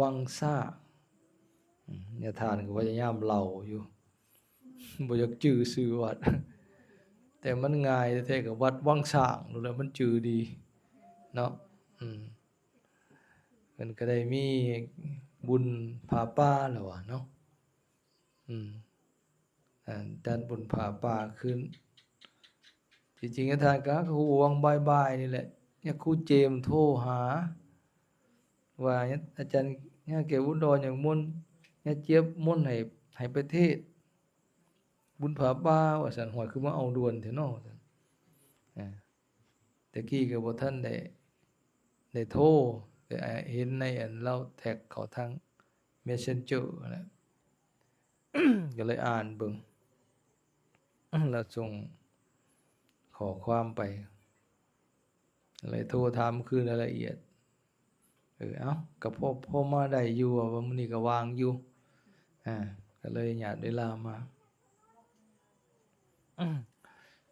ວັງຊ້າງ. ອາຈານກໍພະຍາຍາມເລົ່າຢູ່ ບໍ່ຢາກຈື່ຊື່ວັດ ແຕ່ມັນງ່າຍແທ້ໆ ກໍວັດວັງຊ້າງໂລດແຫຼະ ມັນຈື່ດີເນາະ. ອືມ ເພິ່ນກໍໄດ້ມີບຸນຜ້າປ່າແລ້ວວ່າເນາະ. ອືມ ອາ ຈັດບຸນຜ້າປ່າຂຶ້ນ. ທີ່ຈິງອາຈານກໍຫາກໍຮູ້ຫວ່າງບ່າຍໆນີ້ແຫຼະ ຍາຄູເຈມໂທຫາວ່າ ອາຈານ ຍາແກ້ວອຸດອນຢາກມົນ ຍາຈຽບມົນໃຫ້ ໃຫ້ໄປເທດບຸນຜ້າປ່າວ່າຊັ້ນ. ຫ້ວຍ ຄືມາເອົາດ່ວນແທ້ເນາະ ວ່າຊັ້ນ. ອາ ແຕ່ກີ້ກໍບໍ່ທັນໄດ້ ໄດ້ໂທ ແຕ່ເຫັນໃນອັນລາວແທັກເຂົ້າທາງ Messenger ຫັ້ນແຫຼະ ກໍເລີຍອ່ານເບິ່ງ ລາວສົ່ງຂໍ້ຄວາມໄປ ເລີຍໂທຖາມຄືນລາຍລະອຽດ. ເອີ ເອົ້າ ກໍພໍ ພໍມາໄດ້ຢູ່ ວ່າມື້ນີ້ກໍວ່າງຢູ່ ອາ ກໍເລີຍຫຍາດເວລາມາ.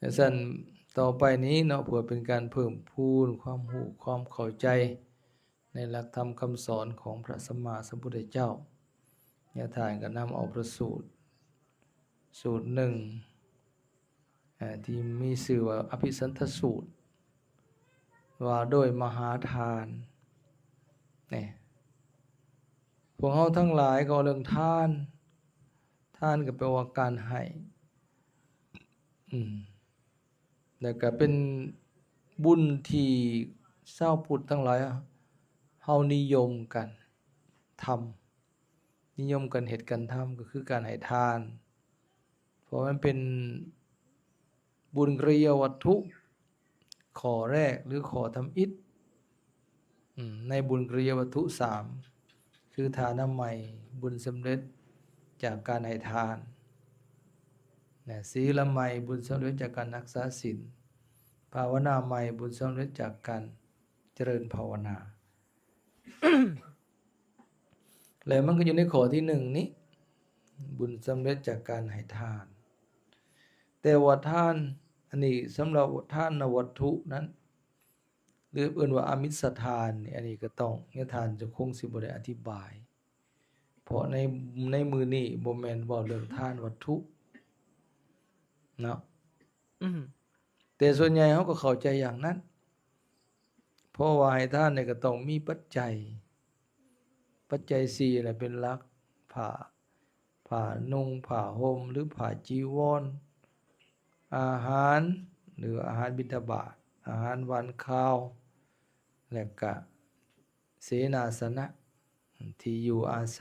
ຈັ່ງຊັ້ນ ຕໍ່ໄປນີ້ເນາະ ເພື່ອເປັນການເພີ່ມພູນຄວາມຮູ້ຄວາມເຂົ້າໃຈໃນຫຼັກທຳຄຳສອນຂອງພະສຳມາສຳພຸດທະເຈົ້າ, ຍາທ່ານກໍນຳເອົາພະສູດ ສູດໜຶ່ງ ອາ ທີ່ມີຊື່ວ່າອະພິສັນທະສູດ ວ່າໂດຍມະຫາທານ. ນີ້ ພວກເຮົາທັງຫຼາຍກໍເວົ້າເລື່ອງທານ, ທານກໍແປວ່າການໃຫ້ ອືມ ແລ້ວກໍເປັນບຸນທີ່ຊາວພຸດທັງຫຼາຍເຮົານິຍົມກັນທຳ, ນິຍົມກັນເຮັດກັນທຳ ກໍຄືການໃຫ້ທານ. ເພາະມັນເປັນບຸນກະລິຍາວັດຖຸຂໍ້ແລກ ຫຼື ຂໍ້ທຳອິດ ອືມ ໃນບຸນກະລິຍາວັດຖຸສາມ ຄືທານະໄມ ບຸນສຳເລັດຈາກການໃຫ້ທານນະ, ສີລະໄມ ບຸນສຳເລັດຈາກການຮັກສາສິນ, ພາວະນາໄມ ບຸນສຳເລັດຈາກການຈະເລີນພາວະນາ. ແລະ ມັນກໍຢູ່ໃນຂໍ້ທີໜຶ່ງນີ້ ບຸນສຳເລັດຈາກການໃຫ້ທານ. ແຕ່ວ່າທານ ອັນນີ້ສຳລັບທານນະວັດຖຸນັ້ນ ຫຼື ເອີ້ນວ່າອາມິດສະທານນີ້ ອັນນີ້ກໍຕ້ອງ ຍາທ່ານຈະຄົງຊິບໍ່ໄດ້ອະທິບາຍ ເພາະໃນ ໃນມື້ນີ້ບໍ່ແມ່ນເວົ້າເລື່ອງທານວັດຖຸເນາະ. ແຕ່ສ່ວນໃຫຍ່ເຮົາກໍເຂົ້າໃຈຢ່າງນັ້ນ ເພາະວ່າໃຫ້ທານນີ້ກໍຕ້ອງມີປັດໄຈ ປັດໄຈສີ່ແຫຼະເປັນຫຼັກ ຜ້າ ຜ້ານຸ່ງ ຜ້າຫົ່ມ ຫຼື ຜ້າຈີວອນ, ອາຫານ ຫຼື ອາຫານບິນທະບາດ, ອາຫານຫວານຄາວ ແລະກະເສນາສະນະ ທີ່ຢູ່ອາໄສ.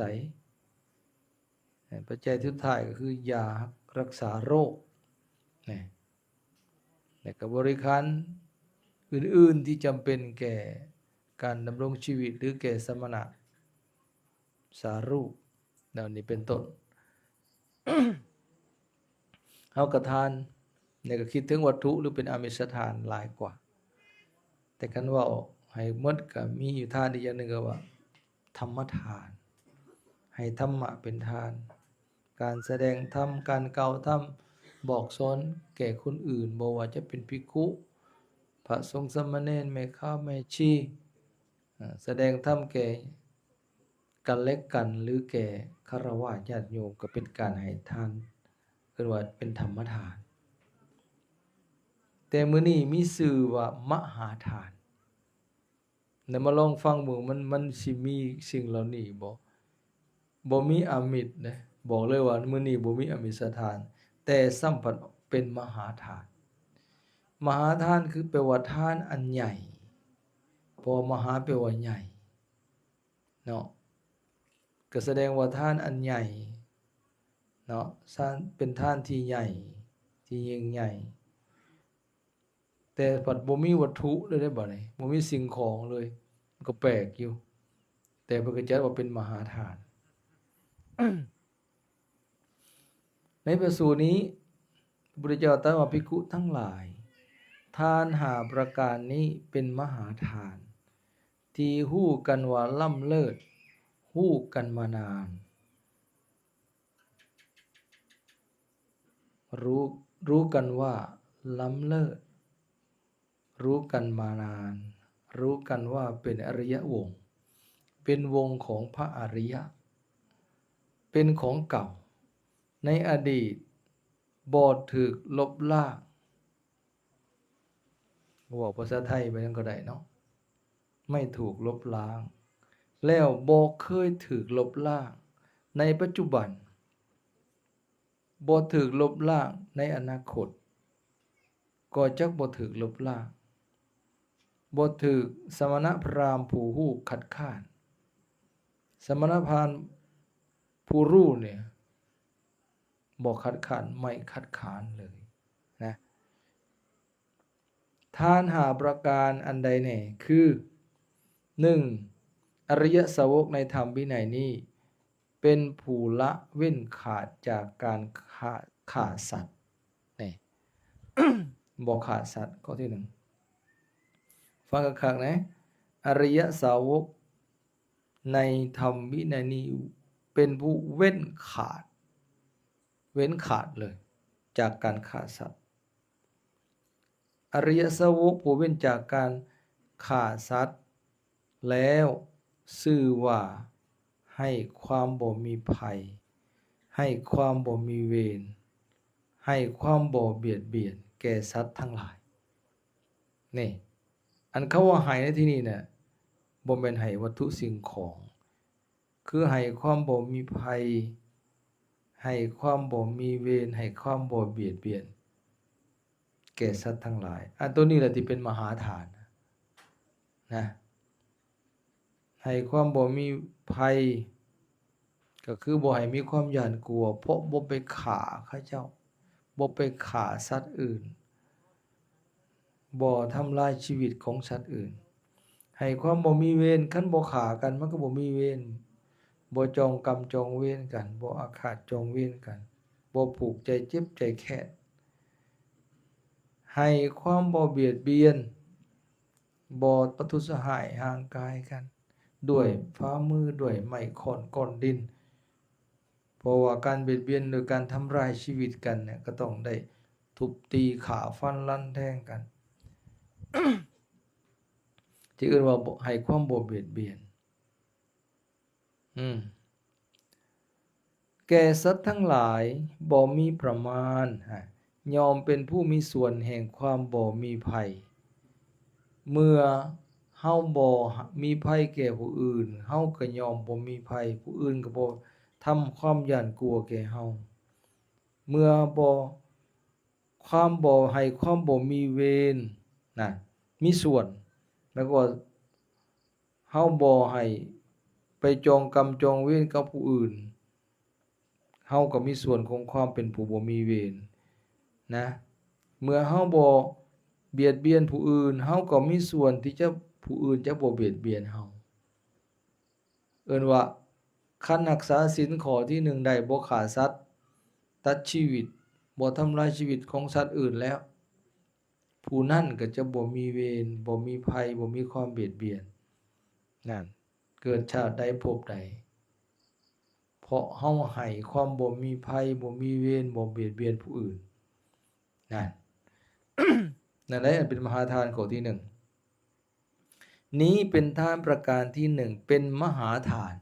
ປັດໄຈສຸດທ້າຍກໍຄືຢາຮັກ ຮັກສາໂລກ ແລະກະບໍລິການອື່ນໆທີ່ຈຳເປັນແກ່ການດຳລົງຊີວິດ ຫຼື ແກ່ສະມະນະສາຮູບ ແນວນີ້ເປັນຕົ້ນ. ເຮົາກະທານ ແລະກະຄິດເຖິງວັດຖຸ ຫຼື ເປັນອາມິດສະທານຫຼາຍກວ່າ. ແຕ່ຄັນເວົ້າໃຫ້ໝົດ ກະມີຢູ່ທານອີກຢ່າງໜຶ່ງ ກໍວ່າທຳມະທານ, ໃຫ້ທຳມະເປັນທານ, ການສະແດງທຳ, ການກ່າວທຳ, ບອກສອນແກ່ຄົນອື່ນ ບໍ່ວ່າຈະເປັນພິກຂຸ, ພະສົງສາມະເນນ, ແມ່ຂາວແມ່ຊີ, ສະແດງທຳແກ່ກັນແລະກັນ ຫຼື ແກ່ຄາລະວາດຍາດໂຍມ ກໍເປັນການໃຫ້ທານ ເອີ້ນວ່າເປັນທຳມະທານ. ແຕ່ມື້ນີ້ມີຊື່ວ່າມະຫາທານ. ແລ້ວມາລອງຟັງເບິ່ງ ມັນ ມັນຊິມີສິ່ງເຫຼົ່ານີ້ບໍ່? ບໍ່ມີອາມິດເດ້. ບອກເລີຍວ່າມື້ນີ້ບໍ່ມີອາມິດສະທານ, ແຕ່ຊ້ຳພັດເປັນມະຫາທານ. ມະຫາທານຄືແປວ່າທານອັນໃຫຍ່, ເພາະວ່າມະຫາແປວ່າໃຫຍ່ເນາະ, ກໍສະແດງວ່າທານອັນໃຫຍ່ເນາະ, ທານ ເປັນທານທີ່ໃຫຍ່ ທີ່ຍິ່ງໃຫຍ່. ແຕ່ພັດບໍ່ມີວັດຖຸເລີຍເດ້ ບາດນີ້ບໍ່ມີສິ່ງຂອງເລີຍ ມັນກໍແປກຢູ່, ແຕ່ເພິ່ນກໍຈັດວ່າເປັນມະຫາທານ. ໃນພະສູດນີ້ ພະພຸດທະເຈົ້າຕັດວ່າ ພິກຂຸທັງຫຼາຍ, ທານຫ້າປະການນີ້ເປັນມະຫາທານ ທີ່ຮູ້ກັນວ່າລ້ຳເລີດ, ຮູ້ກັນມານານ. ຮູ້ ຮູ້ກັນວ່າລ້ຳເລີດ, ຮູ້ກັນມານານ, ຮູ້ກັນວ່າເປັນອະລິຍະວົງ. ເພ ປັນວົງຂອງພະອະລິຍະ ເປັນຂອງເກົ່າ ໃນອະດີດບໍ່ຖືກລົບລ້າງ. ເວົ້າພາສາໄທໄປນຳກໍໄດ້ເນາະ ໄມ່ຖືກລົບລ້າງ ແລ້ວບໍ່ເຄີຍຖືກລົບລ້າງ ໃນປັດຈຸບັນ ບໍ່ຖືກລົບລ້າງໃນອະນາຄົດ ກໍຈັກບໍ່ຖືກລົບລ້າງ. ບໍ່ຖືກສະມະນະພຣາມຜູ້ຮູ້ຄັດຄ້ານ. ສະມະນະພຣາມຜູ້ຮູ້ນີ້ບໍ່ຄັດຄ້ານ ໄມ່ຄັດຄ້ານເລີຍນະ. ທານຫ້າປະການອັນໃດແດ່? ຄື ໜຶ່ງ ອະລິຍະສາວົກໃນທຳວິໄນນີ້ ເປັນຜູ້ລະເວັ້ນຂາດຈາກການຂ້າ ຂ້າສັດ ນີ້ ບໍ່ຂ້າສັດ. ຂໍ້ທີໜຶ່ງ ຟັງຄັກໆນະ ອະລິຍະສາວົກໃນທຳວິໄນນີ້ ເປັນຜູ້ເວັ້ນຂາດ ເວັ້ນຂາດເລີຍຈາກການຂ້າສັດ. ອະລິຍະສາວົກຜູ້ເວັ້ນຈາກການຂ້າສັດແລ້ວ ຊື່ວ່າໃຫ້ຄວາມບໍ່ມີໄພ ໃຫ້ຄວາມບໍ່ມີເວນ ໃຫ້ຄວາມບໍ່ບຽດບຽນແກ່ສັດທັງຫຼາຍ. ນີ້ ອັນຄຳວ່າໃຫ້ໃນທີ່ນີ້ນະ ບໍ່ແມ່ນໃຫ້ວັດຖຸສິ່ງຂອງ ຄືໃຫ້ຄວາມບໍ່ມີໄພ ໃຫ້ຄວາມບໍ່ມີເວນ ໃຫ້ຄວາມບໍ່ບຽດບຽນແກ່ສັດທັງຫຼາຍ. ອັນໂຕນີ້ແຫຼະທີ່ເປັນມະຫາທານນະ ໃຫ້ຄວາມບໍ່ມີໄພ ກໍຄືບໍ່ໃຫ້ມີຄວາມຢ້ານກົວ ເພາະບໍ່ໄປຂ້າເຂົາເຈົ້າ ບໍ່ໄປຂ້າສັດອື່ນ ບໍ່ທຳລາຍຊີວິດຂອງສັດອື່ນ. ໃຫ້ຄວາມບໍ່ມີເວນ ຄັນບໍ່ຂ້າກັນ ມັນກໍບໍ່ມີເວນ ບໍ່ຈອງກຳຈອງເວນກັນ ບໍ່ອາຄາດຈອງເວນກັນ ບໍ່ຜູກໃຈເຈັບໃຈແຄ້ນ. ໃຫ້ຄວາມບໍ່ບຽດບຽນ ບໍ່ປະທຸດສະຮ້າຍຮ່າງກາຍກັນ ດ້ວຍຝ່າມື ດ້ວຍໄມ້ຄ້ອນກ້ອນດິນ ເພາະວ່າການບຽດບຽນໂດຍການທຳລາຍຊີວິດກັນເນຍ ກໍຕ້ອງໄດ້ທຸບຕີຂ້າຟັນລັນແທງກັນ ທີ່ເອີ້ນວ່າບໍ່ ໃຫ້ຄວາມບໍ່ບຽດບຽນ ອືມ ແກ່ສັດທັງຫຼາຍບໍ່ມີປະມານ ຮະ ຍ່ອມເປັນຜູ້ມີສ່ວນແຫ່ງຄວາມບໍ່ມີໄພ. ເມື່ອເຮົາບໍ່ມີໄພແກ່ຜູ້ອື່ນ ເຮົາກໍຍ່ອມບໍ່ມີໄພ ຜູ້ອື່ນກໍບໍ່ທຳຄວາມຢ້ານກົວແກ່ເຮົາ. ເມື່ອບໍ່ ຄວາມບໍ່ ໃຫ້ຄວາມບໍ່ມີເວນນະ ມີສ່ວນ ແລ້ວກໍເຮົາບໍ່ໃຫ້ໄປຈອງກຳຈອງເວນກັບຜູ້ອື່ນ ເຮົາກໍມີສ່ວນຂອງຄວາມເປັນຜູ້ບໍ່ມີເວນນະ. ເມື່ອເຮົາບໍ່ບຽດບຽນຜູ້ອື່ນ ເຮົາກໍມີສ່ວນທີ່ຈະ ຜູ້ອື່ນຈະບໍ່ບຽດບຽນເຮົາ. ເອີ້ນວ່າ ຄັນຮັກສາສິນຂໍ້ທີໜຶ່ງໄດ້ ບໍ່ຂ້າສັດ ຕັດຊີວິດ ບໍ່ທຳລາຍຊີວິດຂອງສັດອື່ນແລ້ວ ຜູ້ນັ້ນກໍຈະບໍ່ມີເວນ ບໍ່ມີໄພ ບໍ່ມີຄວາມບຽດບຽນນັ້ນ ເກີດຊາດໃດພົບໃດ ເພາະເຮົາໃຫ້ຄວາມບໍ່ມີໄພ ບໍ່ມີເວນ ບໍ່ບຽດບຽນຜູ້ອື່ນນັ້ນ ນັ້ນແຫຼະ ອັນເປັນມະຫາທານຂໍ້ທີໜຶ່ງ. ນີ້ເປັນທານປະການທີໜຶ່ງ ເປັນມະຫາທານ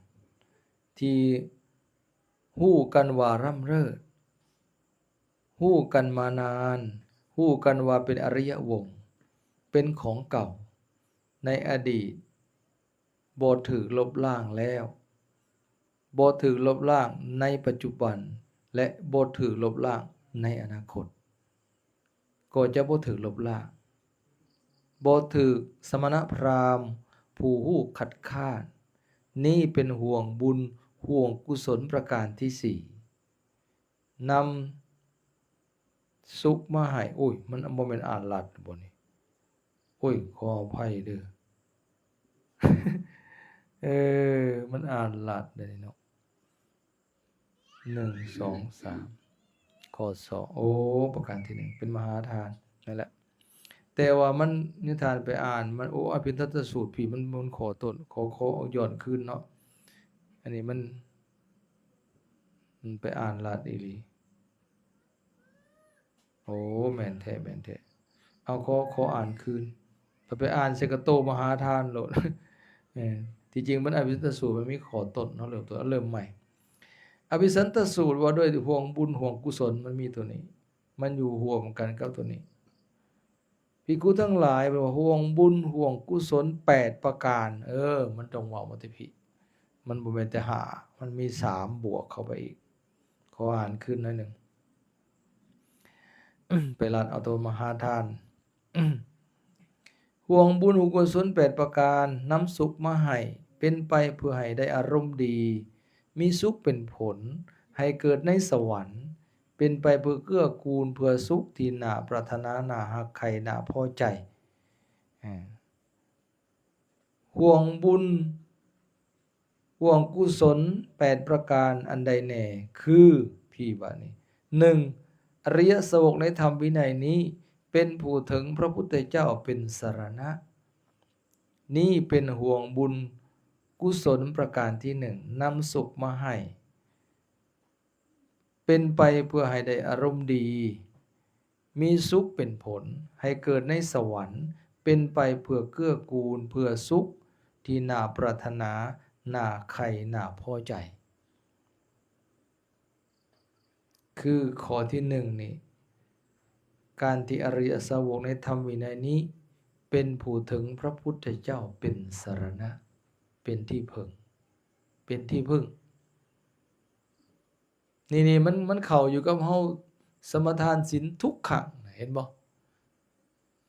ທີ່ຮູ້ກັນວ່າລ້ຳເລີດ ຮູ້ກັນມານານ ຮູ້ກັນວ່າເປັນອະລິຍະວົງ ເປັນຂອງເກົ່າໃນອະດີດ ບໍ່ຖືກລົບລ້າງແລ້ວ ບໍ່ຖືກລົບລ້າງໃນປັດຈຸບັນ ແລະ ບໍ່ຖືກລົບລ້າງໃນອະນາຄົດ ກໍຈະບໍ່ຖືກລົບລ້າງ. ບໍ່ຖືກສະມະນະພຣາມຜູ້ຮູ້ຄັດຄ້ານ. ນີ້ເປັນຫ່ວງບຸນ ຫ່ວງກຸສົນປະການທີສີ່ ນຳສຸກມາໃຫ້. ໂອ້ຍ ມັນບໍ່ແມ່ນອ່ານລັດບໍນີ້? ໂອ້ຍ ຂໍອະໄພເດີ້. ເອີ ມັນອ່ານລັດເດ້ເນາະ. ໜຶ່ງ ສອງ ສາມ ຂໍ້ສອງ ໂອ້ ປະການທີໜຶ່ງ ເປັນມະຫາທານ ນັ້ນແຫຼະ. ແຕ່ວ່າມັນ ນິທານໄປອ່ານ ມັນ ໂອ້ ອະພິນທັດຕະສູດພີ້ ມັນ ມັນຂໍໂທດ ຂໍ ຂໍຍ້ອນຄືນເນາະ. ອັນນີ້ມັນ ມັນໄປອ່ານລັດອີ່ຫຼີ. ໂອ້ ແມ່ນແທ້ ແມ່ນແທ້. ເອົາ ຂໍ ຂໍອ່ານຄືນ. ໄປ ໄປອ່ານໃສ່ກະໂຕມະຫາທານໂລດ. ເອີ ເທ ທີ່ຈິງມັນອະພິສັນຕະສູດ ມັນມີຂໍ້ຕົ້ນເນາະ ເລີ່ມຕົ້ນ ເລີ່ມໃໝ່. ອະພິສັນຕະສູດວ່າດ້ວຍຫ່ວງບຸນຫ່ວງກຸສົນ ມັນມີຕົວນີ້ ມັນຢູ່ຮ່ວມກັນກັບຕົວນີ້. ພິກຂຸທັງຫຼາຍ ແປວ່າຫ່ວງບຸນຫ່ວງກຸສົນແປດປະການ. ເອີ ມັນຕ້ອງເວົ້າມາແຕ່ພີ້ ມັນບໍ່ແມ່ນແຕ່ຫ້າ ມັນມີສາມບວກເຂົ້າໄປອີກ. ຂໍອ່ານຄືນໜ້ອຍໜຶ່ງ ໄປລັດເອົາຕົວມະຫາທານ. ຫ່ວງບຸນຫ່ວງກຸສົນແປດປະການ ນຳສຸກມາໃຫ້ ເປັນໄປເພື່ອໃຫ້ໄດ້ອາລົມດີ ມີສຸກເປັນຜົນ ໃຫ້ເກີດໃນສະຫວັນ ເປັນໄປເພື່ອເກື້ອກູນ ເພື່ອສຸກທີ່ໜ້າປາດຖະໜາ ໜ້າຮັກໃຄ່ ໜ້າພໍໃຈ. ອາ ຫ່ວງບຸນ ຫ່ວງກຸສົນແປດປະການອັນໃດແດ່? ຄື ພີ້ບາດນີ້ ໜຶ່ງ ອະລິຍະສາວົກໃນທຳວິໄນນີ້ ເປັນຜູ້ເຖິງພະພຸດທະເຈົ້າເປັນສະລະນະ. ນີ້ເປັນຫ່ວງບຸນກຸສົນປະການທີໜຶ່ງ ນຳສຸກມາໃຫ້ ເປັນໄປເພື່ອໃຫ້ໄດ້ອາລົມດີ ມີສຸກເປັນຜົນ ໃຫ້ເກີດໃນສະຫວັນ ເປັນໄປເພື່ອເກື້ອກູນ ເພື່ອສຸກທີ່ໜ້າປາດຖະໜາ ໜ້າໃຄ່ ໜ້າພໍໃຈ. ຄືຂໍ້ທີໜຶ່ງນີ້ ການທີ່ອະລິຍະສາວົກໃນທຳວິໄນນີ້ ເປັນຜູ້ເຖິງພະພຸດທະເຈົ້າເປັນສະລະນະ ເປັນທີ່ເພິ່ງ ເປັນທີ່ເພິ່ງ. ນີ້ ນີ້ ມັນ ມັນເຂົ້າຢູ່ກັບເຮົາສະມາທານສິນທຸກຄັ້ງ ເຫັນບໍ່?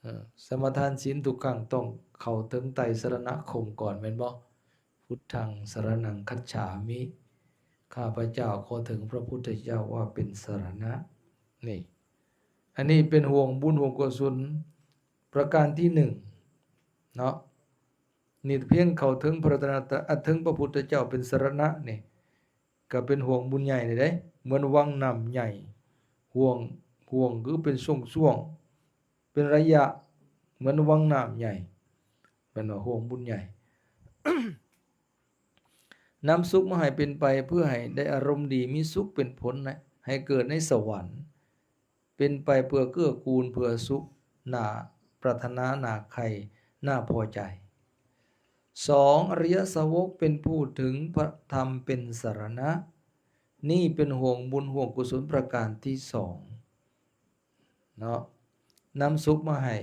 ເອີ ສະມາທານສິນທຸກຄັ້ງຕ້ອງເຂົ້າເຖິງໄຕສະລະນະຄົມກ່ອນ ແມ່ນບໍ່? ພຸດທັງສະລະນັງຄັດສາມິ ຂ້າພະເຈົ້າຂໍເຖິງພະພຸດທະເຈົ້າວ່າເປັນສະລະນະ. ນີ້ ອັນນີ້ເປັນຫ່ວງບຸນຫ່ວງກຸສົນປະການທີໜຶ່ງເນາະ. ນີ້ພຽງເຂົ້າເຖິງພະລັດຕະນະຕະ ເຖິງພະພຸດທະເຈົ້າເປັນສະລະນະນີ້ ກໍເປັນຫ່ວງບຸນໃຫຍ່ນີ້ເດ້ ເໝືອນວັງນ້ຳໃຫຍ່ ຫ່ວງ ຫ່ວງຄືເປັນຊ່ວງໆ ເປັນໄລຍະ ເໝືອນວັງນ້ຳໃຫຍ່ ແມ່ນວ່າຫ່ວງບຸນໃຫຍ່. ນຳສຸກມາໃຫ້ເປັນໄປເພື່ອໃຫ້ໄດ້ອາລົມດີ ມີສຸກເປັນຜົນໃນ ໃຫ້ເກີດໃນສະຫວັນ ເປັນໄປເພື່ອເກື້ອກູນ ເພື່ອສຸກ ໜ້າປາດຖະໜາ ໜ້າໃຄ່ ໜ້າພໍໃຈ. ສອງ ອະລິຍະສາວົກເປັນຜູ້ເຖິງພະທຳເປັນສະລະນະ. ນີ້ເປັນຫ່ວງບຸນຫ່ວງກຸສົນປະການທີສອງເນາະ ນຳສຸກມາໃຫ້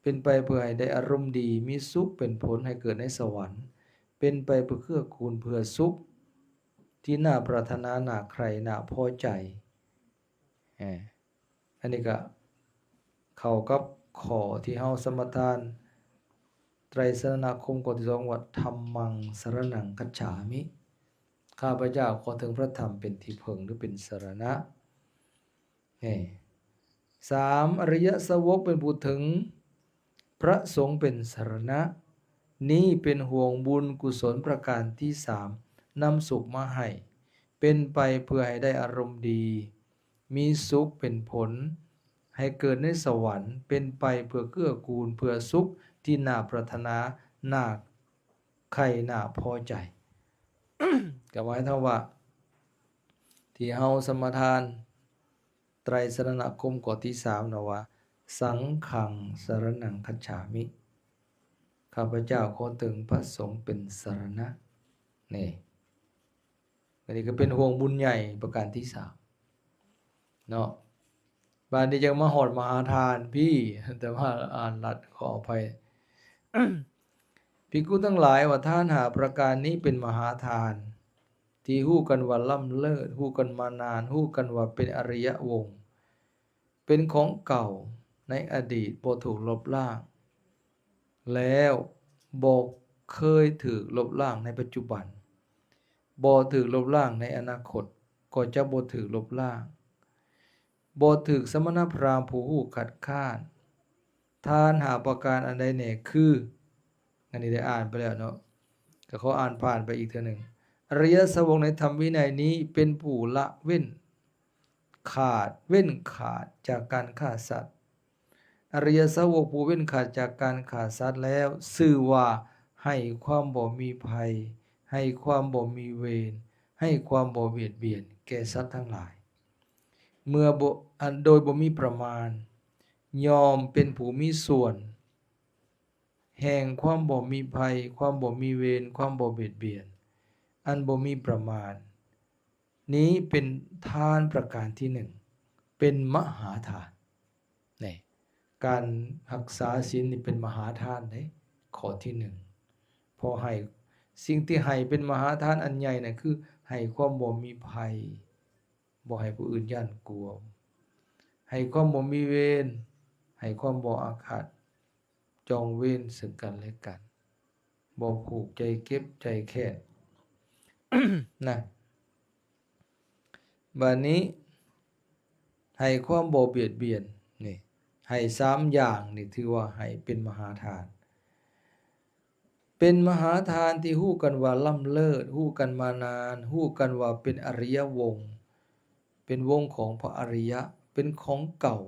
ເປັນໄປເພື່ອໃຫ້ໄດ້ອາລົມດີ ມີສຸກເປັນຜົນໃຫ້ເກີດໃນສະຫວັນ ເປັນໄປເພື່ອເກື້ອກູນ ເພື່ອສຸກທີ່ໜ້າປາດຖະໜາ ໜ້າໃຄ່ ໜ້າພໍໃຈ. ເອີ ອັນນີ້ກະເຂົ້າກັບຂໍ້ທີ່ເຮົາສະມາທານໄຕຣະສະລະນະຄົມຂໍ້ທີສອງວ່າ ທຳມັງສະລະນັງຄັດສາມິ ຂ້າພະເຈົ້າຂໍເຖິງພະທຳເປັນທີ່ເພິ່ງ ຫຼື ເປັນສະລະນະ. ເອີ ສາມ ອະລິຍະສາວົກເປັນຜູ້ເຖິງພະສົງເປັນສະລະນະ. ນີ້ເປັນຫ່ວງບຸນກຸສົນປະການທີສາມ ນຳສຸກມາໃຫ້ ເປັນໄປເພື່ອໃຫ້ໄດ້ອາລົມດີ ມີສຸກເປັນຜົນ ໃຫ້ເກີດໃນສະຫວັນ ເປັນໄປເພື່ອເກື້ອກູນ ເພື່ອສຸກທີ່ໜ້າປາດຖະໜາ ໜ້າໃຄ່ ໜ້າພໍໃຈ. ກໍໝາຍເຖິງວ່າ ທີ່ເຮົາສະມາທານໄຕຣະສະລະນະຄົມຂໍ້ທີສາມນະວ່າ ສັງຄັງສະລະນັງຄັດສາມິ ຂ້າພະເຈົ້າຂໍເຖິງພະສົງເປັນສະລະນະ. ນີ້ ອັນນີ້ກໍເປັນຫ່ວງບຸນໃຫຍ່ປະການທີສາມເນາະ. ບາດນີ້ຈັ່ງມາຮອດມະຫາທານພີ້ ອາດຕະມາອ່ານລັດ ຂໍອະໄພ. ພິກຂຸທັງຫຼາຍ ວ່າທານຫ້າປະການນີ້ເປັນມະຫາທານ ທີ່ຮູ້ກັນວ່າລ້ຳເລີດ ຮູ້ກັນມານານ ຮູ້ກັນວ່າເປັນອະລິຍະວົງ ເປັນຂອງເກົ່າໃນອະດີດ ບໍ່ຖືກລົບລ້າງ ແລ້ວບໍ່ເຄີຍຖືກລົບລ້າງໃນປັດຈຸບັນ ບໍ່ຖືກລົບລ້າງໃນອະນາຄົດ ກໍຈະບໍ່ຖືກລົບລ້າງ ບໍ່ຖືກສະມະນະພຣາມຜູ້ຮູ້ຄັດຄ້ານ. ທານຫ້າປະການອັນໃດແດ່? ຄື ອັນນີ້ໄດ້ອ່ານໄປແລ້ວເນາະ ກໍຂໍອ່ານຜ່ານໄປອີກເທື່ອໜຶ່ງ. ອະລິຍະສາວົກໃນທຳວິໄນນີ້ເປັນຜູ້ລະເວັ້ນ ຂາດ ເວັ້ນຂາດຈາກການຂ້າສັດ. ອະລິຍະສາວົກຜູ້ເວັ້ນຂາດຈາກການຂ້າສັດແລ້ວ ຊື່ວ່າໃຫ້ຄວາມບໍ່ມີໄພ ໃຫ້ຄວາມບໍ່ມີເວນ ໃຫ້ຄວາມບໍ່ບຽດບຽນແກ່ສັດທັງຫຼາຍ ເມື່ອບໍ່ ອັນ ໂດຍບໍ່ມີປະມານ ຍ່ອມເປັນຜູ້ມີສ່ວນ ແຫ່ງຄວາມບໍ່ມີໄພ, ຄວາມບໍ່ມີເວນ, ຄວາມບໍ່ບຽດບຽນ ອັນບໍ່ມີປະມານ. ນີ້ເປັນທານປະການທີໜຶ່ງ ເປັນມະຫາທານ. ນີ້ ການຮັກສາສິນນີ້ເປັນມະຫາທານເດ້ ຂໍ້ທີໜຶ່ງ. ເພາະໃຫ້ ສິ່ງທີ່ໃຫ້ເປັນມະຫາທານອັນໃຫຍ່ນັ້ນ ຄືໃຫ້ຄວາມບໍ່ມີໄພ, ບໍ່ໃຫ້ຜູ້ອື່ນຢ້ານກົວ, ໃຫ້ຄວາມບໍ່ມີເວນ, ໃຫ້ຄວາມບໍ່ອາຄາດຈອງເວນເຊິ່ງກັນແລະກັນ, ບໍ່ຜູກໃຈເຈັບໃຈແຄ້ນ ນະ. ບາດນີ້ ໃຫ້ຄວາມບໍ່ບຽດບຽນ ນີ້ ໃຫ້ສາມຢ່າງນີ້ ຖືວ່າໃຫ້ເປັນມະຫາທານ. ເປັນມະຫາທານທີ່ຮູ້ກັນວ່າລ້ຳເລີດ, ຮູ້ກັນມານານ, ຮູ້ກັນວ່າເປັນອະລິຍະວົງ, ເປັນວົງຂອງພະອະລິຍະ, ເປັນຂອງເກົ່າ,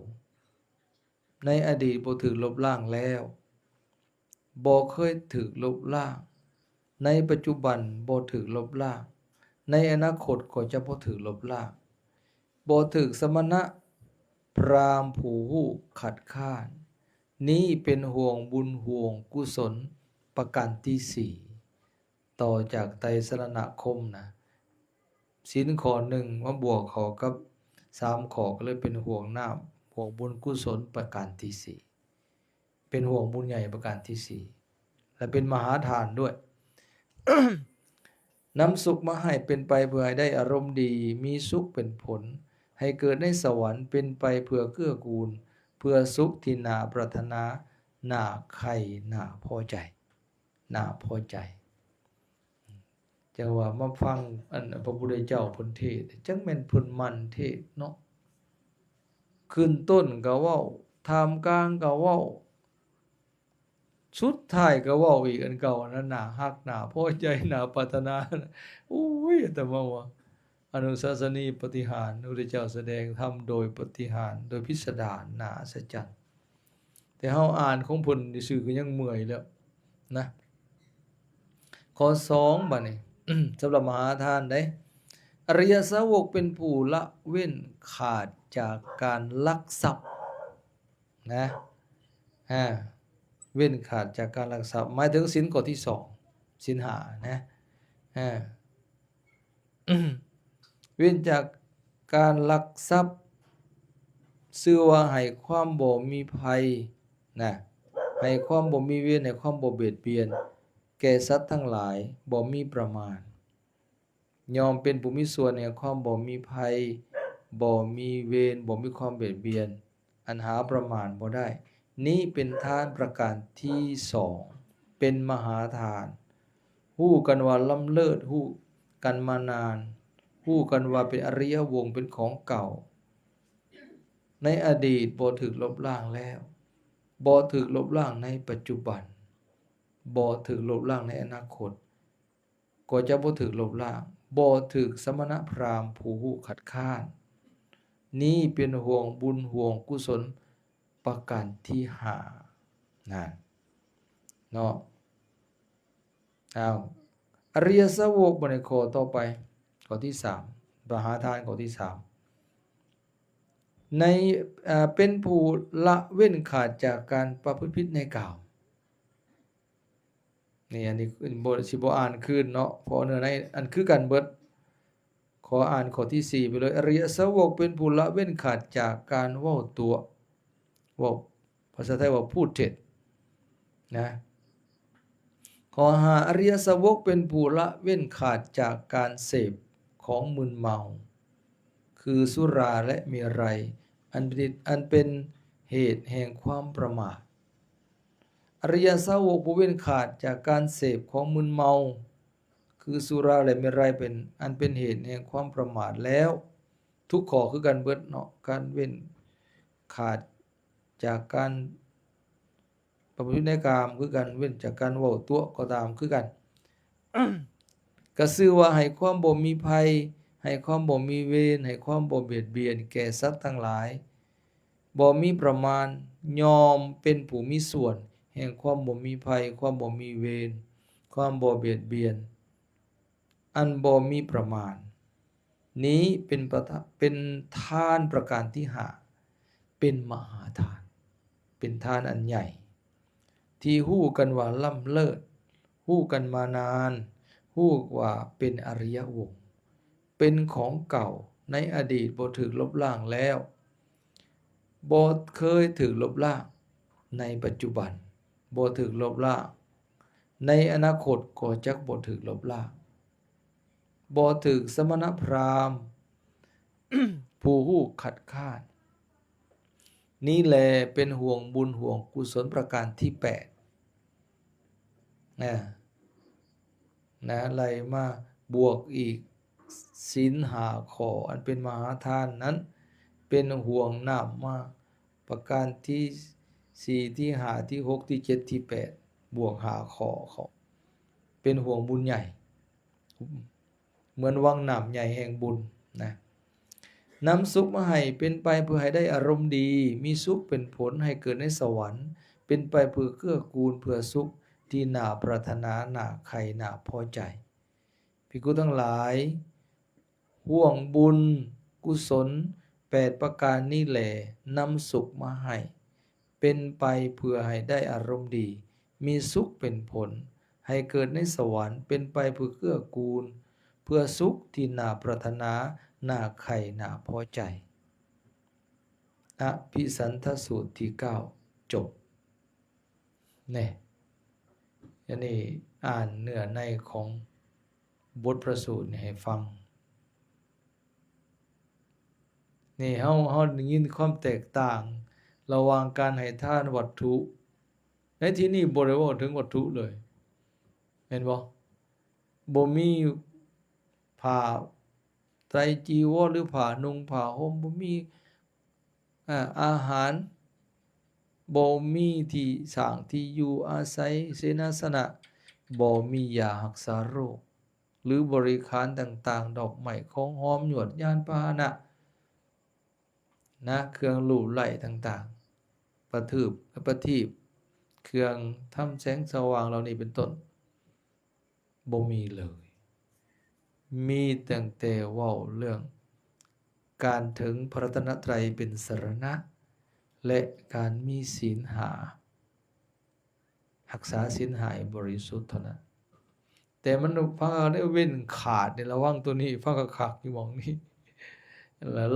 ໃນອະດີດບໍ່ຖືກລົບລ້າງແລ້ວ, ບໍ່ເຄີຍຖືກລົບລ້າງ, ໃນປັດຈຸບັນບໍ່ຖືກລົບລ້າງ, ໃນອະນາຄົດກໍຈະບໍ່ຖືກລົບລ້າງ, ບໍ່ຖືກສະມະນະພຣາມຜູ້ຮູ້ຄັດຄ້ານ. ນີ້ເປັນຫ່ວງບຸນຫ່ວງກຸສົນປະການທີສີ່ ຕໍ່ຈາກໄຕສະລະນະຄົມນະ. ສິນຂໍ້ໜຶ່ງມາບວກເຂົ້າກັບສາມຂໍ້ ກໍເລີຍເປັນຫ່ວງນ້ຳ, ຫ່ວງບຸນກຸສົນປະການທີສີ່. ເປັນຫ່ວງບຸນໃຫຍ່ປະການທີສີ່ ແລະ ເປັນມະຫາທານດ້ວຍ. ນຳສຸກມາໃຫ້ ເປັນໄປເພື່ອໃຫ້ໄດ້ອາລົມດີ, ມີສຸກເປັນຜົນ, ໃຫ້ເກີດໃນສະຫວັນ, ເປັນໄປເພື່ອເກື້ອກູນ, ເພື່ອສຸກທີ່ໜ້າປາດຖະໜາ, ໜ້າໃຄ່, ໜ້າພໍໃຈ, ໜ້າພໍໃຈ. ຈັ່ງວ່າມາຟັງອັນພະພຸດທະເຈົ້າເພິ່ນເທດ ຈັ່ງແມ່ນເພິ່ນໝັ່ນເທດເນາະ. ຂຶ້ນຕົ້ນກໍເວົ້າ, ທ່າມກາງກໍເວົ້າ, ສຸດທ້າຍກໍເວົ້າອີກອັນເກົ່ານັ້ນ, ໜ້າຮັກ, ໜ້າພໍໃຈ, ໜ້າປາດຖະໜາ. ໂອ້ຍ ອາດຕະມາວ່າ ອະນຸສາສະນີປາຕິຫານ, ພະພຸດທະເຈົ້າສະແດງທຳໂດຍປາຕິຫານ, ໂດຍພິສະດານ, ໜ້າອັດສະຈັນ. ແຕ່ເຮົາອ່ານຂອງເພິ່ນຊື່ໆກໍຍັງເມື່ອຍແລ້ວນະ. ຂໍ້ສອງ ບາດນີ້ ສຳລັບມະຫາທານເດ້. ອະລິຍະສາວົກເປັນຜູ້ລະເວັ້ນຂາດຈາກການລັກຊັບນະ, ອາ ເວັ້ນຂາດຈາກການລັກຊັບ ໝາຍເຖິງສິນຂໍ້ທີສອງ, ສິນຫ້ານະ, ອາ ເວັ້ນຈາກການລັກຊັບ ຊື່ວ່າໃຫ້ຄວາມບໍ່ມີໄພນະ, ໃຫ້ຄວາມບໍ່ມີເວນ, ໃຫ້ຄວາມບໍ່ບຽດບຽນແກ່ສັດທັງຫຼາຍ, ບໍ່ມີປະມານ, ຍ່ອມເປັນຜູ້ມີສ່ວນແຫ່ງຄວາມບໍ່ມີໄພ, ບໍ່ມີເວນ, ບໍ່ມີຄວາມບຽດບຽນ ອັນຫາປະມານບໍ່ໄດ້. ນີ້ເປັນທານປະການທີສອງ ເປັນມະຫາທານ. ຮູ້ກັນວ່າລ້ຳເລີດ, ຮູ້ກັນມານານ, ຮູ້ກັນວ່າເປັນອະລິຍະວົງ, ເປັນຂອງເກົ່າ, ໃນອະດີດບໍ່ຖືກລົບລ້າງແລ້ວ, ບໍ່ຖືກລົບລ້າງໃນປັດຈຸບັນ, ບໍ່ຖືກລົບລ້າງໃນອະນາຄົດ. ກໍຈະບໍ່ຖືກລົບລ້າງ, ບໍ່ຖືກສະມະນະພຣາມຜູ້ຮູ້ຄັດຄ້ານ. ນີ້ເປັນຫ່ວງບຸນຫ່ວງກຸສົນປະການທີຫ້ານັ້ນເນາະ. ອ້າວ ອະລິຍະສາວົກ ບັດນີ້ຂໍ້ຕໍ່ໄປ, ຂໍ້ທີສາມ, ມະຫາທານຂໍ້ທີສາມ ໃນ ເປັນຜູ້ລະເວັ້ນຂາດຈາກການປະພຶດຜິດໃນກາມ. ນີ້ ອັນນີ້ບໍ່ ຊິບໍ່ອ່ານຄືນເນາະ ເພາະເນື້ອໃນອັນຄືກັນເບິດ. ຂໍອ່ານຂໍ້ທີສີ່ໄປເລີຍ. ອະລິຍະສາວົກເປັນຜູ້ລະເວັ້ນຂາດຈາກການເວົ້າຕົວະ, ເວົ້າ ພາສາໄທວ່າພູດເທັດນະ. ຂໍ້ຫ້າ ອະລິຍະສາວົກເປັນຜູ້ລະເວັ້ນຂາດຈາກການເສບຂອງມຶນເມົາ ຄືສຸລາ ແລະ ເມໄຣ ອັນເປັນ ອັນເປັນເຫດແຫ່ງຄວາມປະໝາດ. ອະລິຍະສາວົກຜູ້ເວັ້ນຂາດຈາກການເສບຂອງມຶນເມົາ ຄືສຸລາ ແລະ ເມໄຣ ເປັນ ອັນເປັນເຫດແຫ່ງຄວາມປະໝາດແລ້ວ. ທຸກຂໍ້ຄືກັນເບິດເນາະ, ການເວັ້ນຂາດຈາກການປະພຶດໃນກາມຄືກັນ, ເວັ້ນຈາກການເວົ້າຕົວະກໍຕາມຄືກັນ. ກໍຊື່ວ່າໃຫ້ຄວາມບໍ່ມີໄພ, ໃຫ້ຄວາມບໍ່ມີເວນ, ໃຫ້ຄວາມບໍ່ບຽດບຽນແກ່ສັດທັງຫຼາຍ, ບໍ່ມີປະມານ, ຍ່ອມເປັນຜູ້ມີສ່ວນແຫ່ງຄວາມບໍ່ມີໄພ, ຄວາມບໍ່ມີເວນ, ຄວາມບໍ່ບຽດບຽນ ອັນບໍ່ມີປະມານ. ນີ້ເປັນປະທະ ເປັນທານປະການທີຫ້າ ເປັນມະຫາທານ, ເປັນທານອັນໃຫຍ່. ທີ່ຮູ້ກັນວ່າລ້ຳເລີດ, ຮູ້ກັນມານານ, ຮູ້ວ່າເປັນອະລິຍະວົງ, ເປັນຂອງເກົ່າໃນອະດີດບໍ່ຖືກລົບລ້າງແລ້ວ, ບໍ່ເຄີຍຖືກລົບລ້າງໃນປັດຈຸບັນ, ບໍ່ຖືກລົບລ້າງໃນອະນາຄົດກໍຈັກບໍ່ຖືກລົບລ້າງ, ບໍ່ຖືກສະມະນະພຣາມຜູ້ຮູ້ຄັດຄ້ານ. ນີ້ແຫຼະເປັນຫ່ວງບຸນຫ່ວງກຸສົນປະການທີແປດ ນະ ນະ ໄລ່ມາບວກອີກ ສິນຫ້າຂໍ້ອັນເປັນມະຫາທານນັ້ນ ເປັນຫ່ວງນຳມາປະການທີສີ່ ທີຫ້າ ທີຫົກ ທີເຈັດ ທີແປດ ບວກຫ້າຂໍ້ເຂົ້າ ເປັນຫ່ວງບຸນໃຫຍ່ ເໝືອນວັງນ້ຳໃຫຍ່ແຫ່ງບຸນນະ. ນຳສຸກມາໃຫ້ ເປັນໄປເພື່ອໃຫ້ໄດ້ອາລົມດີ, ມີສຸກເປັນຜົນໃຫ້ເກີດໃນສະຫວັນ, ເປັນໄປເພື່ອເກື້ອກູນ ເພື່ອສຸກທີ່ໜ້າປາດຖະໜາ, ໜ້າໃຄ່, ໜ້າພໍໃຈ. ພິກຂຸທັງຫຼາຍ, ຫ່ວງບຸນກຸສົນແປດປະການນີ້ແຫຼະ ນຳສຸກມາໃຫ້ ເປັນໄປເພື່ອໃຫ້ໄດ້ອາລົມດີ, ມີສຸກເປັນຜົນ, ໃຫ້ເກີດໃນສະຫວັນ, ເປັນໄປເພື່ອເກື້ອກູນ, ເພື່ອສຸກທີ່ໜ້າປາດຖະໜາ, ໜ້າໃຄ່, ໜ້າພໍໃຈ. ອະພິສັນທະສູດທີເກົ້າ ຈົບ. ແນ່ ອັນນີ້ອ່ານເນື້ອໃນຂອງບົດພະສູດນີ້ໃຫ້ຟັງ. ນີ້ເຮົາ, ເຮົາໄດ້ຍິນຄວາມແຕກຕ່າງລະຫວ່າງການໃຫ້ທານວັດຖຸ. ໃນທີ່ນີ້ບໍ່ໄດ້ເວົ້າເຖິງວັດຖຸເລີຍ ແມ່ນບໍ່? ບໍ່ມີຜ້າໄຕຈີວອນ ຫຼື ຜ້ານຸ່ງຜ້າຫົ່ມ, ບໍ່ມີ ອາ ອາຫານ, ບໍ່ມີທີ່ສ້າງທີ່ຢູ່ອາໄສ, ເສນາສະນະ, ບໍ່ມີຢາຮັກສາໂລກ ຫຼື ບໍລິຂານຕ່າງໆ, ດອກໄມ້, ຂອງຫອມ, ຍວດ, ຍານພາຫະນະ, ນະ, ເຄື່ອງລູບໄລ້ຕ່າງໆ, ປະທີບ, ປະທີບ, ເຄື່ອງທຳແສງສະຫວ່າງເຫຼົ່ານີ້ເປັນຕົ້ນ. ບໍ່ມີເລີຍ. ມີຕັ້ງແຕ່ເວົ້າເລື່ອງການເຖິງພະລັດຕະນະໄຕເປັນສະລະນະ ແລະ ການມີສິນຫ້າ, ຮັກສາສິນຫ້າໃຫ້ບໍລິສຸດເທົ່ານັ້ນ. ແຕ່ມັນພາໄດ້ເວັ້ນຂາດໃນລະຫວ່າງໂຕນີ້, ພາກະຄັກຢູ່ໝ່ອງນີ້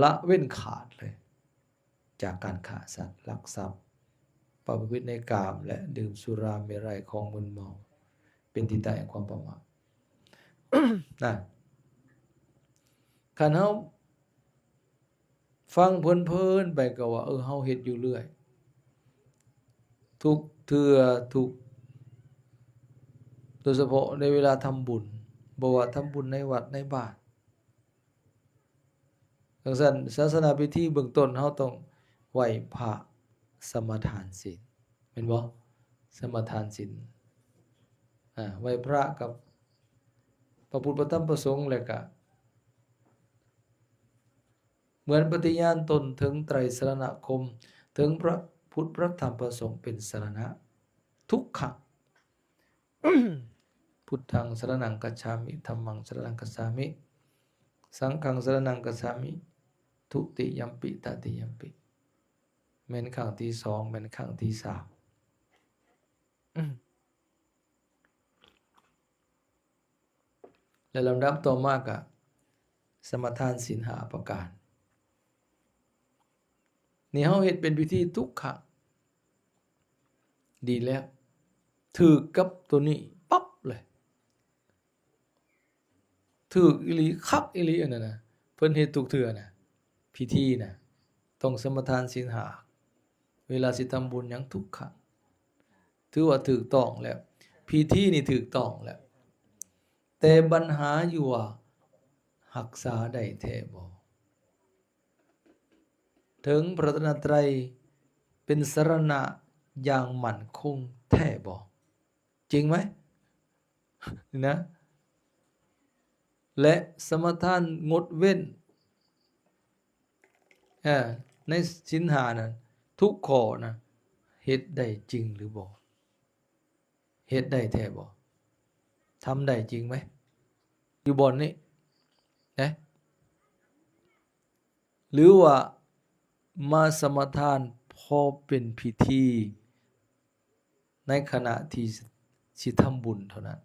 ລະເວັ້ນຂາດເລີຍ. ຈາກການຂ້າສັດ, ລັກຊັບ, ປະພຶດໃນກາມ ແລະ ດື່ມສຸລາເມໄຣ ຂອງມຶນເມົາ ເປັນທີ່ຕັ້ງແຫ່ງຄວາມປະໝາດ ນະ. ຄັນເຮົາຟັງເພີນໆໄປກໍວ່າ ເອີ ເຮົາເຮັດຢູ່ເລື້ອຍ ທຸກເທື່ອ ທຸກ ໂດຍສະເພາະໃນເວລາທຳບຸນ, ບໍ່ວ່າທຳບຸນໃນວັດໃນບ້ານ ຈັ່ງຊັ້ນ ສາສະໜາພິທີເບື້ອງຕົ້ນເຮົາຕ້ອງໄຫວ້ພະ ສະມາທານສິນ ແມ່ນບໍ່? ສະມາທານສິນ ອາ ໄຫວ້ພະກັບພະພຸດ ພະທຳ ພະສົງ ແລ້ວກະເໝືອນປະຕິຍານຕົນເຖິງໄຕສະລະນະຄົມ ເຖິງພະພຸດ ພະທຳ ພະສົງເປັນສະລະນະ ທຸກຄັ້ງ. ພຸດທັງສະລະນັງກັດສາມິ ທຳມັງສະລະນັງກັດສາມິ ສັງຄັງສະລະນັງກັດສາມິ ທຸຕິຍຳປິ ຕະຕິຍຳປິ ແມ່ນຄັ້ງທີສອງ ແມ່ນຄັ້ງທີສາມ ແລະ ລຳດັບຕໍ່ມາກະສະມາທານສິນຫ້າປະການ ນີ້ເຮົາເຮັດເປັນພິທີທຸກຄັ້ງ ດີແລ້ວ ຖືກກັບໂຕນີ້ປັບເລີຍ ຖືກອີ່ຫຼີ ຄັກອີ່ຫຼີ ອັນນັ້ນນະ ເພິ່ນເຮັດທຸກເທື່ອນະ ພິທີນະ ຕ້ອງສະມາທານສິນຫ້າ ເວລາຊິທຳບຸນຫຍັງທຸກຄັ້ງ ຖືວ່າຖືກຕ້ອງແລ້ວ ພິທີນີ້ຖືກຕ້ອງແລ້ວ ແຕ່ບັນຫາຢູ່ວ່າ ຮັກສາໄດ້ແທ້ບໍ່? ເຖິງພະລັດຕະນະໄຕເປັນສະລະນະຢ່າງໝັ້ນຄົງແທ້ບໍ່? ຈິງໄໝ? ນີ້ນະ ແລະ ສະມາທານງົດເວັ້ນ ເອີ ໃນສິນຫ້ານັ້ນ ທຸກຂໍ້ນະ ເຮັດໄດ້ຈິງຫຼືບໍ່? ເຮັດໄດ້ແທ້ບໍ່? ທຳໄດ້ຈິງໄໝ? ຢູ່ບ່ອນນີ້ນະ ຫຼືວ່າມາສະມາທານພໍເປັນພິທີ ໃນຂະນະທີ່ຊິທຳບຸນເທົ່ານັ້ນ,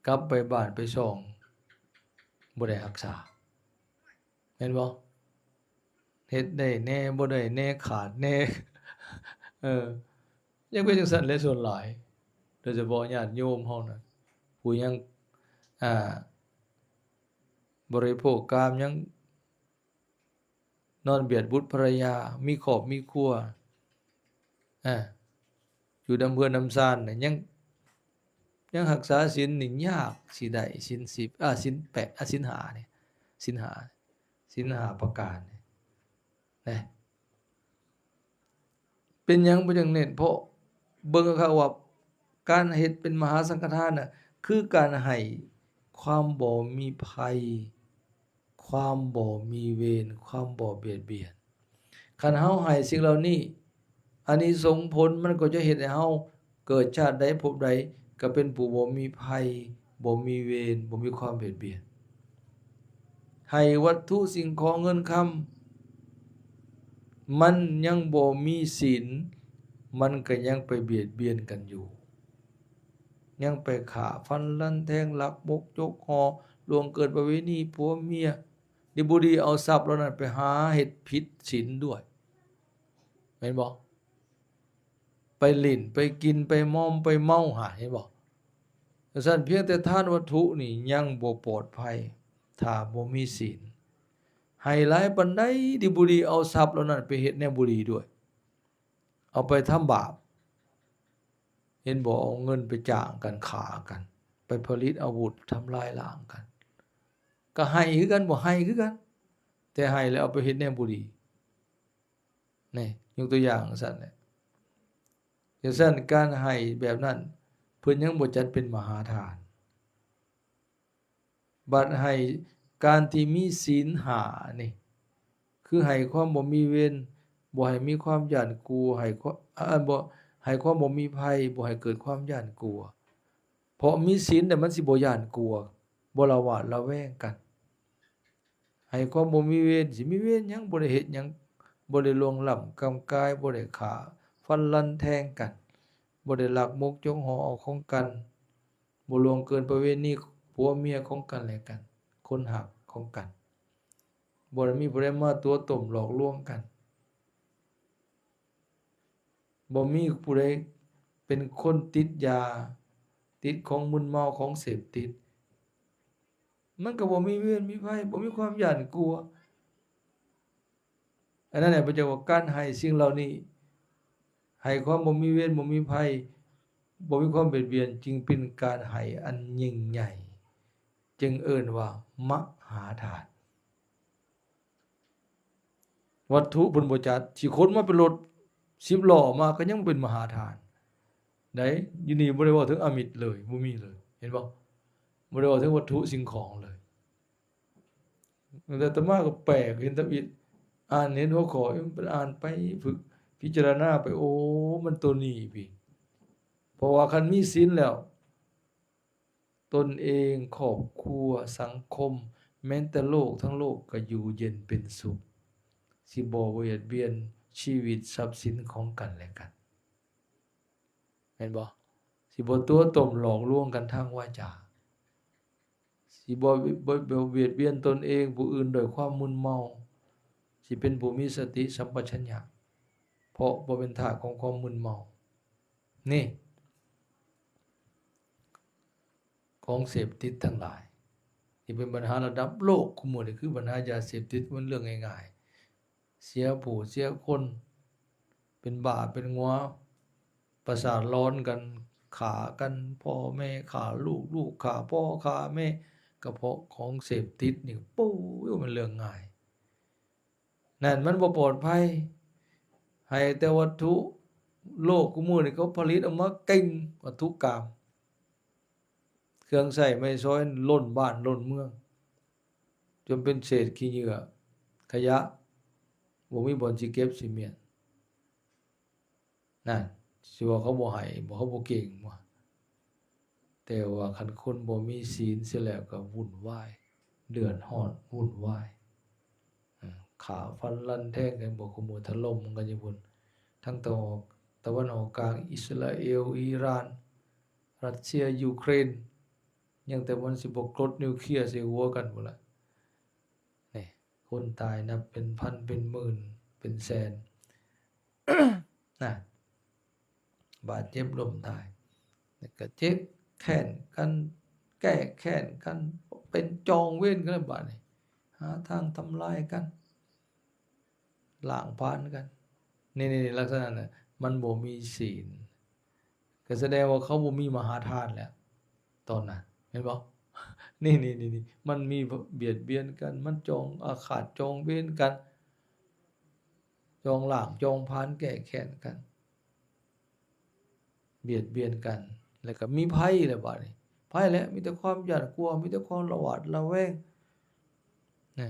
ກັບໄປບ້ານໄປຊ່ອງບໍ່ໄດ້ຮັກສາ. ແມ່ນບໍ່? ເຮັດໄດ້ແດ່ ບໍ່ໄດ້ແດ່ ຂາດແດ່ ເອີ ຍັງເປັນຈັ່ງຊັ້ນແຫຼະສ່ວນຫຼາຍ, ໂດຍສະເພາະຍາດໂຍມເຮົານະ ຜູ້ຍັງ ອ່າ ບໍລິໂພກກາມ ຍັງນອນບຽດບຸດພັນລະຍາ ມີຄອບມີຄົວ ອາ ຢູ່ນຳເຮືອນນຳຊານນະ ຍັງ ຍັງຮັກສາສິນນີ້ຍາກຊິໄດ້ ສິນສິບ ອາ ສິນແປດ ອາ ສິນຫ້ານີ້ ສິນຫ້າ ສິນຫ້າປະການນີ້ນະ. ເປັນຫຍັງບໍ່ຈັ່ງເນັ້ນ? ເພາະເບິ່ງຄັກໆວ່າ ການເຮັດເປັນມະຫາສັງຄະທານນະ ຄືການໃຫ້ຄວາມບໍ່ມີໄພ ຄວາມບໍ່ມີເວນ ຄວາມບໍ່ບຽດບຽນ. ຄັນເຮົາໃຫ້ສິ່ງເຫຼົ່ານີ້ ອານິສົງຜົນມັນກໍຈະເຮັດໃຫ້ເຮົາເກີດຊາດໃດພົບໃດ ກໍເປັນຜູ້ບໍ່ມີໄພ ບໍ່ມີເວນ ບໍ່ມີຄວາມບຽດບຽນ. ໃຫ້ວັດຖຸສິ່ງຂອງເງິນຄຳ ມັນຍັງບໍ່ມີສິນ ມັນກໍຍັງໄປບຽດບຽນກັນຢູ່ ຍັງໄປຂ້າຟັນລັນແທງ ລັກມົກຈົກຫໍ່ ລ່ວງເກີນປະເວນີຜົວເມຍ ດີບໍ່ດີເອົາຊັບເຫຼົ່ານັ້ນໄປຫາເຮັດຜິດສິນດ້ວຍ ແມ່ນບໍ່? ໄປຫຼິ້ນ ໄປກິນ ໄປມອມ ໄປເມົາ ຫາ ເຫັນບໍ່? ຈັ່ງຊັ້ນ ພຽງແຕ່ທານວັດຖຸນີ້ຍັງບໍ່ປອດໄພ ຖ້າບໍ່ມີສິນ. ໃຫ້ຫຼາຍປານໃດ ດີບໍ່ດີເອົາຊັບເຫຼົ່ານັ້ນໄປເຮັດແນວບໍ່ດີດ້ວຍ ເອົາໄປທຳບາບ ເຫັນບໍ່? ເອົາເງິນໄປຈ້າງກັນຂ້າກັນ ໄປຜະລິດອາວຸດທຳລາຍລ້າງກັນ ກໍໃຫ້ຄືກັນ ບໍ່ໃຫ້ຄືກັນ ແຕ່ໃຫ້ແລ້ວເອົາໄປເຮັດແນວບໍ່ດີ. ນີ້ ຍົກຕົວຢ່າງຈັ່ງຊັ້ນແຫຼະ. ຈັ່ງຊັ້ນ ການໃຫ້ແບບນັ້ນ ເພິ່ນຍັງບໍ່ຈັດເປັນມະຫາທານ. ບັດໃຫ້ ການທີ່ມີສິນຫ້ານີ້ ຄືໃຫ້ຄວາມບໍ່ມີເວນ ບໍ່ໃຫ້ມີຄວາມຢ້ານກົວ ໃຫ້ຄວາມ ອາ ບໍ່ ໃຫ້ຄວາມບໍ່ມີໄພ ບໍ່ໃຫ້ເກີດຄວາມຢ້ານກົວ. ເພາະມີສິນແລ້ວມັນຊິບໍ່ຢ້ານກົວ ບໍ່ລະຫວາດລະແວງກັນ. ໃຫ້ຄວາມບໍ່ມີເວນ ຊິມີເວນຫຍັງ? ບໍ່ໄດ້ເຮັດຫຍັງ ບໍ່ໄດ້ລ່ວງລ້ຳກຳກາຍ ບໍ່ໄດ້ຂ້າຟັນລັນແທງກັນ ບໍ່ໄດ້ລັກມົກຈົກຫໍ່ເອົາຂອງກັນ ບໍ່ລ່ວງເກີນປະເວນີຜົວເມຍຂອງກັນແລະກັນ ຄົນຮັກຂອງກັນ ບໍ່ໄດ້ມີຜູ້ໃດມາຕົວະຕົ້ມຫຼອກລວງກັນ ບໍ່ມີຜູ້ໃດເປັນຄົນຕິດຢາ ຕິດຂອງມຶນເມົາ ຂອງເສບຕິດ ມັນກໍບໍ່ມີເວນມີໄພ ບໍ່ມີຄວາມຢ້ານກົວ. ອັນນັ້ນແຫຼະ ພະເຈົ້າວ່າການໃຫ້ສິ່ງເຫຼົ່ານີ້ ໃຫ້ຄວາມບໍ່ມີເວນບໍ່ມີໄພ ບໍ່ມີຄວາມບຽດບຽນ ຈຶ່ງເປັນການໃຫ້ອັນຍິ່ງໃຫຍ່ ຈຶ່ງເອີ້ນວ່າມະຫາທານ. ວັດຖຸເພິ່ນບໍ່ຈັດ ຊິຂົນມາເປັນລົດສິບລໍ້ມາ ກໍຍັງເປັນມະຫາທານໃດ໋. ຢູ່ນີ້ບໍ່ໄດ້ເວົ້າເຖິງອາມິດເລີຍ ບໍ່ມີເລີຍ ເຫັນບໍ່? ບໍ່ໄດ້ເວົ້າເຖິງວັດຖຸສິ່ງຂອງເລີຍ. ແຕ່ອາດຕະມາກໍແປກ ເຫັນທຳອິດ ອ່ານເຫັນຫົວຂໍ້ ເອີ ໄປອ່ານໄປ ຝຶກພິຈາລະນາໄປ ໂອ້ ມັນໂຕນີ້ພີ້. ເພາະວ່າຄັນມີສິນແລ້ວ ຕົນເອງ, ຄອບຄົວ, ສັງຄົມ, ແມ່ນແຕ່ໂລກທັງໂລກກໍຢູ່ເຢັນເປັນສຸກ, ຊິບໍ່ບຽດບຽນຊີວິດຊັບສິນຂອງກັນແລະກັນ ແມ່ນບໍ່? ຊິບໍ່ຕົວະຕົ້ມຫຼອກລວງກັນທາງວາຈາ, ຊິບໍ່ ບໍ່ ບໍ່ບຽດບຽນຕົນເອງ, ຜູ້ອື່ນດ້ວຍຄວາມມຶນເມົາ, ຊິເປັນຜູ້ມີສະຕິສຳປະຊັນຍະ, ເພາະບໍ່ເປັນທາດຂອງຄວາມມຶນເມົາ. ນີ້ ຂອງເສບຕິດທັງຫຼາຍ ທີ່ເປັນບັນຫາລະດັບໂລກ ຄຸມື້ນີ້ຄືບັນຫາຢາເສບຕິດ ມັນເລື່ອງງ່າຍໆ ເສຍຜູ້ເສຍຄົນ ເປັນບ້າເປັນງົວ ປະສາດຫຼອນກັນ ຂ້າກັນ ພໍ່ແມ່ຂ້າລູກ ລູກຂ້າພໍ່ຂ້າແມ່ ກະເພາະຂອງເສບຕິດນີ້ ໂອ້ຍ ມັນເລື່ອງງ່າຍ. ນັ້ນມັນບໍ່ປອດໄພ ໃຫ້ແຕ່ວັດຖຸ ໂລກຄຸມື້ນີ້ເຂົາຜະລິດອອກມາເກັ່ງ ວັດຖຸກາມ ເຄື່ອງໃຊ້ໄມ້ສອຍລົ້ນບ້ານລົ້ນເມືອງ ຈົນເປັນເສດຂີ້ເຫຍື້ອຂະຫຍະ ບໍ່ມີບ່ອນຊິເກັບຊິມ້ຽນ. ນັ້ນ ຊິວ່າເຂົາບໍ່ໃຫ້ບໍ ເຂົາບໍ່ເກັ່ງບໍ? ແຕ່ວ່າຄັນຄົນບໍ່ມີສິນເສຍແລ້ວກໍວຸ່ນວາຍ ເດືອດຮ້ອນວຸ່ນວາຍ ເອີ ຂ້າຟັນລັນແທງກັນບໍ ຄູ່ມື້ຖະຫຼົ່ມກັນຢູ່ພຸ້ນ ທາງຕາອອກ ຕາເວັນອອກກາງ, ອິດສະຣາເອວ, ອີຣານ, ຣັດເຊຍ, ຢູເຄຣນ, ຍັງແຕ່ມັນຊິບໍ່ກົດນິວເຄລຍໃສ່ຫົວກັນພຸ້ນລະ. ນີ້ ຄົນຕາຍນັບເປັນພັນ ເປັນໝື່ນ ເປັນແສນ ນະ ບາດເຈັບລົ້ມຕາຍ ແລ້ວກໍເຈັບແຄ້ນກັນ ແກ້ແຄ້ນກັນ ເປັນຈອງເວນກັນແລ້ວບາດນີ້ ຫາທາງທຳລາຍກັນ ລ້າງຜານກັນ ນີ້ໆ ລັກສະນະນັ້ນ ມັນບໍ່ມີສິນ ກໍສະແດງວ່າເຂົາບໍ່ມີມະຫາທານແລ້ວຕອນນັ້ນ ແມ່ນບໍ່? ນີ້ໆໆ ມັນມີບຽດບຽນກັນ ມັນຈອງອາຄາດຈອງເວນກັນ ຈອງລ້າງຈອງຜານ ແກ້ແຄ້ນກັນ ບຽດບຽນກັນ ແລ້ວກໍມີໄພແລ້ວບາດນີ້ ໄພແຫຼະ ມີແຕ່ຄວາມຢ້ານກົວ ມີແຕ່ຄວາມລະຫວາດລະແວງນະ.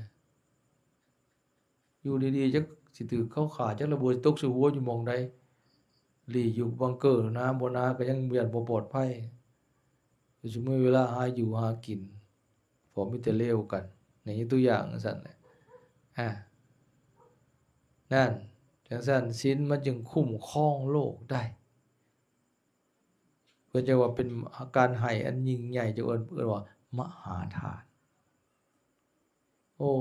ຢູ່ດີໆ ຈັກຊິຖືກເຂົາຂ້າ ຈັກລະເບີດຊິຕົກໃສ່ຫົວຢູ່ໝ່ອງໃດ ຫຼີ້ຢູ່ບັງເກີນາ ບໍ່ນາກໍຍັງຢ້ານບໍ່ປອດໄພ ຊິມີເວລາຫາຢູ່ຫາກິນ ເພາະມີແຕ່ເລວກັນ ນີ້ຍົກຕົວຢ່າງຈັ່ງຊັ້ນແຫຼະ ອາ ນັ້ນ ຈັ່ງຊັ້ນສິນມັນຈຶ່ງຄຸ້ມຄອງໂລກໄດ້ ເພິ່ນຈະວ່າເປັນການໃຫ້ອັນຍິ່ງໃຫຍ່ ຈະເອີ້ນ ເອີ້ນວ່າມະຫາທານ. ໂອ້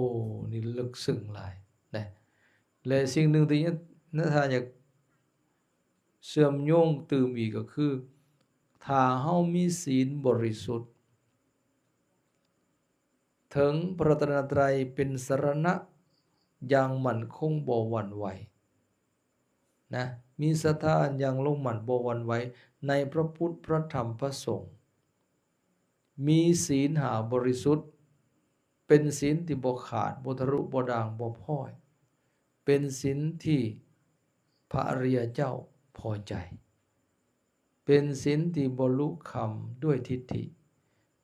ນີ້ເລິກເຊິ່ງຫຼາຍນະ ແລະ ສິ່ງໜຶ່ງທີ່ນະທ່ານຢາກເຊື່ອມໂຍງຕື່ມອີກກໍຄື ຖ້າເຮົາມີສິນບໍລິສຸດ ເຖິງພະລັດຕະນະໄຕເປັນສະລະນະຢ່າງໝັ້ນຄົງບໍ່ຫວັ່ນໄຫວນະ ມີສັດທາອັນຢ່າງລົງໝັ້ນບໍ່ຫວັ່ນໄຫວໃນພະພຸດ ພະທຳ ພະສົງ ມີສິນຫ້າບໍລິສຸດ ເປັນສິນທີ່ບໍ່ຂາດ ບໍ່ທະລຸ ບໍ່ດ່າງ ບໍ່ພ້ອຍ ເປັນສິນທີ່ພະອະລິຍະເຈົ້າພໍໃຈ ເປັນສິນທີ່ບໍ່ລຸຄຳດ້ວຍທິດຖິ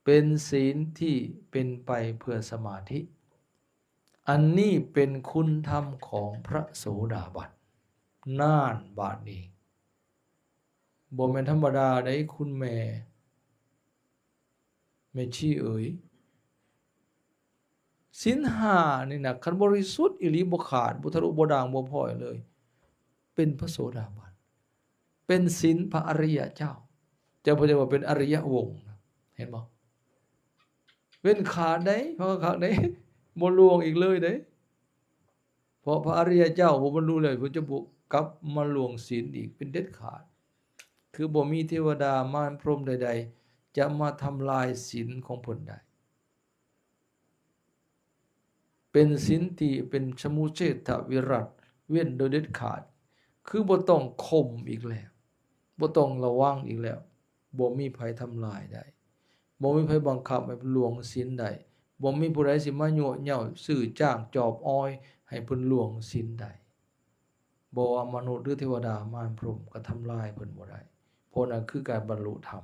ເປັນສິນທີ່ເປັນໄປເພື່ອສະມາທິ ອັນນີ້ເປັນຄຸນທຳຂອງພະໂສດາບັນ. ນັ້ນ ບາດນີ້ ບໍ່ແມ່ນທຳມະດາໃດ ຄຸນແມ່ ແມ່ຊີເອີຍ ສິນຫ້ານີ້ນະ ຄັນບໍລິສຸດອີ່ຫຼີ ບໍ່ຂາດ ບໍ່ທະລຸ ບໍ່ດ່າງ ບໍ່ພ້ອຍເລີຍ ເປັນພະໂສດາບັນ ເປັນສິນພະອະລິຍະເຈົ້າ ເຈົ້າບໍ່ໄດ້ວ່າເປັນອະລິຍະວົງນະ ເຫັນບໍ່? ເວັ້ນຂາດໃດ ເພາະຂາດໃດ ບໍ່ລ່ວງອີກເລີຍໃດ ເພາະພະອະລິຍະເຈົ້າຜູ້ບັນລຸແລ້ວ ເພິ່ນຈະບໍ່ກັບມາລ່ວງສິນອີກເປັນເດັດຂາດ ຄືບໍ່ມີເທວະດາມານພົມໃດໆ ຈະມາທຳລາຍສິນຂອງເພິ່ນໄດ້ ເປັນສິນທີ່ເປັນສະມຸເສດທະວິລັດ ເວັ້ນໂດຍເດັດຂາດ ຄືບໍ່ຕ້ອງຂົ່ມອີກແລ້ວ ບໍ່ຕ້ອງລະວັງອີກແລ້ວ ບໍ່ມີໃຜທຳລາຍໄດ້ ບໍ່ມີໃຜບັງຄັບໃຫ້ລ່ວງສິນໄດ້ ບໍ່ມີຜູ້ໃດຊິມາຍົວະເຍົ້າ ຊື້ຈ້າງ ຈອບອອຍ ໃຫ້ເພິ່ນລ່ວງສິນໄດ້ ບໍ່ວ່າມະນຸດ ຫຼື ເທວະດາ ມານພົມ ກໍທຳລາຍເພິ່ນບໍ່ໄດ້ ເພາະນັ້ນຄືການບັນລຸທຳ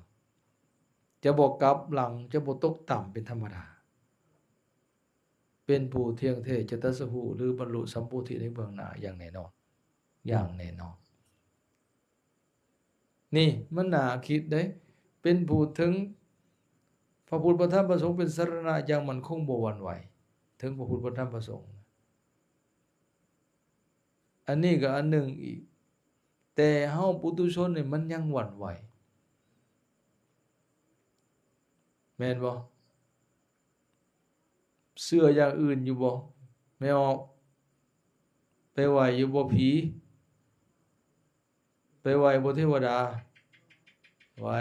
ຈະບໍ່ກັບຫຼັງ ຈະບໍ່ຕົກຕ່ຳເປັນທຳມະດາ ເປັນຜູ້ທ່ຽງແທ້ຈະຕັດສະຮູ້ ຫຼື ບັນລຸສຳໂພທິໃນເບື້ອງໜ້າຢ່າງແນ່ນອນ ຢ່າງແນ່ນອນ. ນີ້ມັນໜ້າຄິດເດ້ ເປັນຜູ້ເຖິງພະພຸດ ພະທຳ ພະສົງ ເປັນສະລະນະຢ່າງໝັ້ນຄົງບໍ່ຫວັ່ນໄຫວ ເຖິງພະພຸດ ພະທຳ ພະສົງ. ອັນນີ້ກໍອັນໜຶ່ງອີກ ແຕ່ເຮົາປຸຖຸຊົນນີ້ມັນຍັງຫວັ່ນໄຫວ ແມ່ນບໍ່? ເຊື່ອຢ່າງອື່ນຢູ່ບໍ່? ແມ່ອອກ ໄປໄຫວ້ຢູ່ບໍ່ຜີ? ໄປໄຫວ້ບໍ່ເທວະດາ? ໄຫວ້.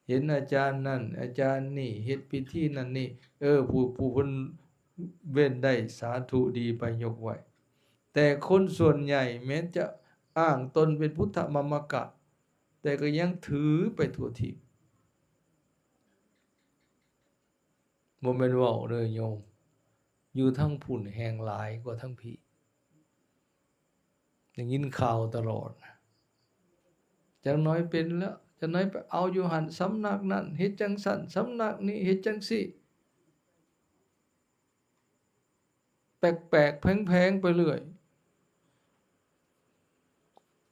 ເຫັນອາຈານນັ້ນອາຈານນີ້ເຮັດພິທີນັ້ນນີ້ ເອີ ຜູ້ ຜູ້ເພິ່ນເວັ້ນໄດ້ ສາທຸດີໄປ ຍົກໄຫວ້. ແຕ່ຄົນສ່ວນໃຫຍ່ແມ້ນຈະອ້າງຕົນເປັນພຸດທະມາມະກະ ແຕ່ກໍຍັງຖືໄປທົ່ວທີບ. ບໍ່ແມ່ນເວົ້າເດີໂຍມ, ຢູ່ທາງພຸ້ນແຮ່ງຫຼາຍກວ່າທາງພີ້. ໄດ້ຍິນຂ່າວຕະຫຼອດ, ຈັກໜ້ອຍເປັນແລ້ວ, ຈັກໜ້ອຍໄປເອົາຢູ່ຫັ້ນ, ສຳນັກນັ້ນເຮັດຈັ່ງຊັ້ນ, ສຳນັກນີ້ເຮັດຈັ່ງຊີ້. ແປກໆແຜງໆໄປເລື້ອຍ.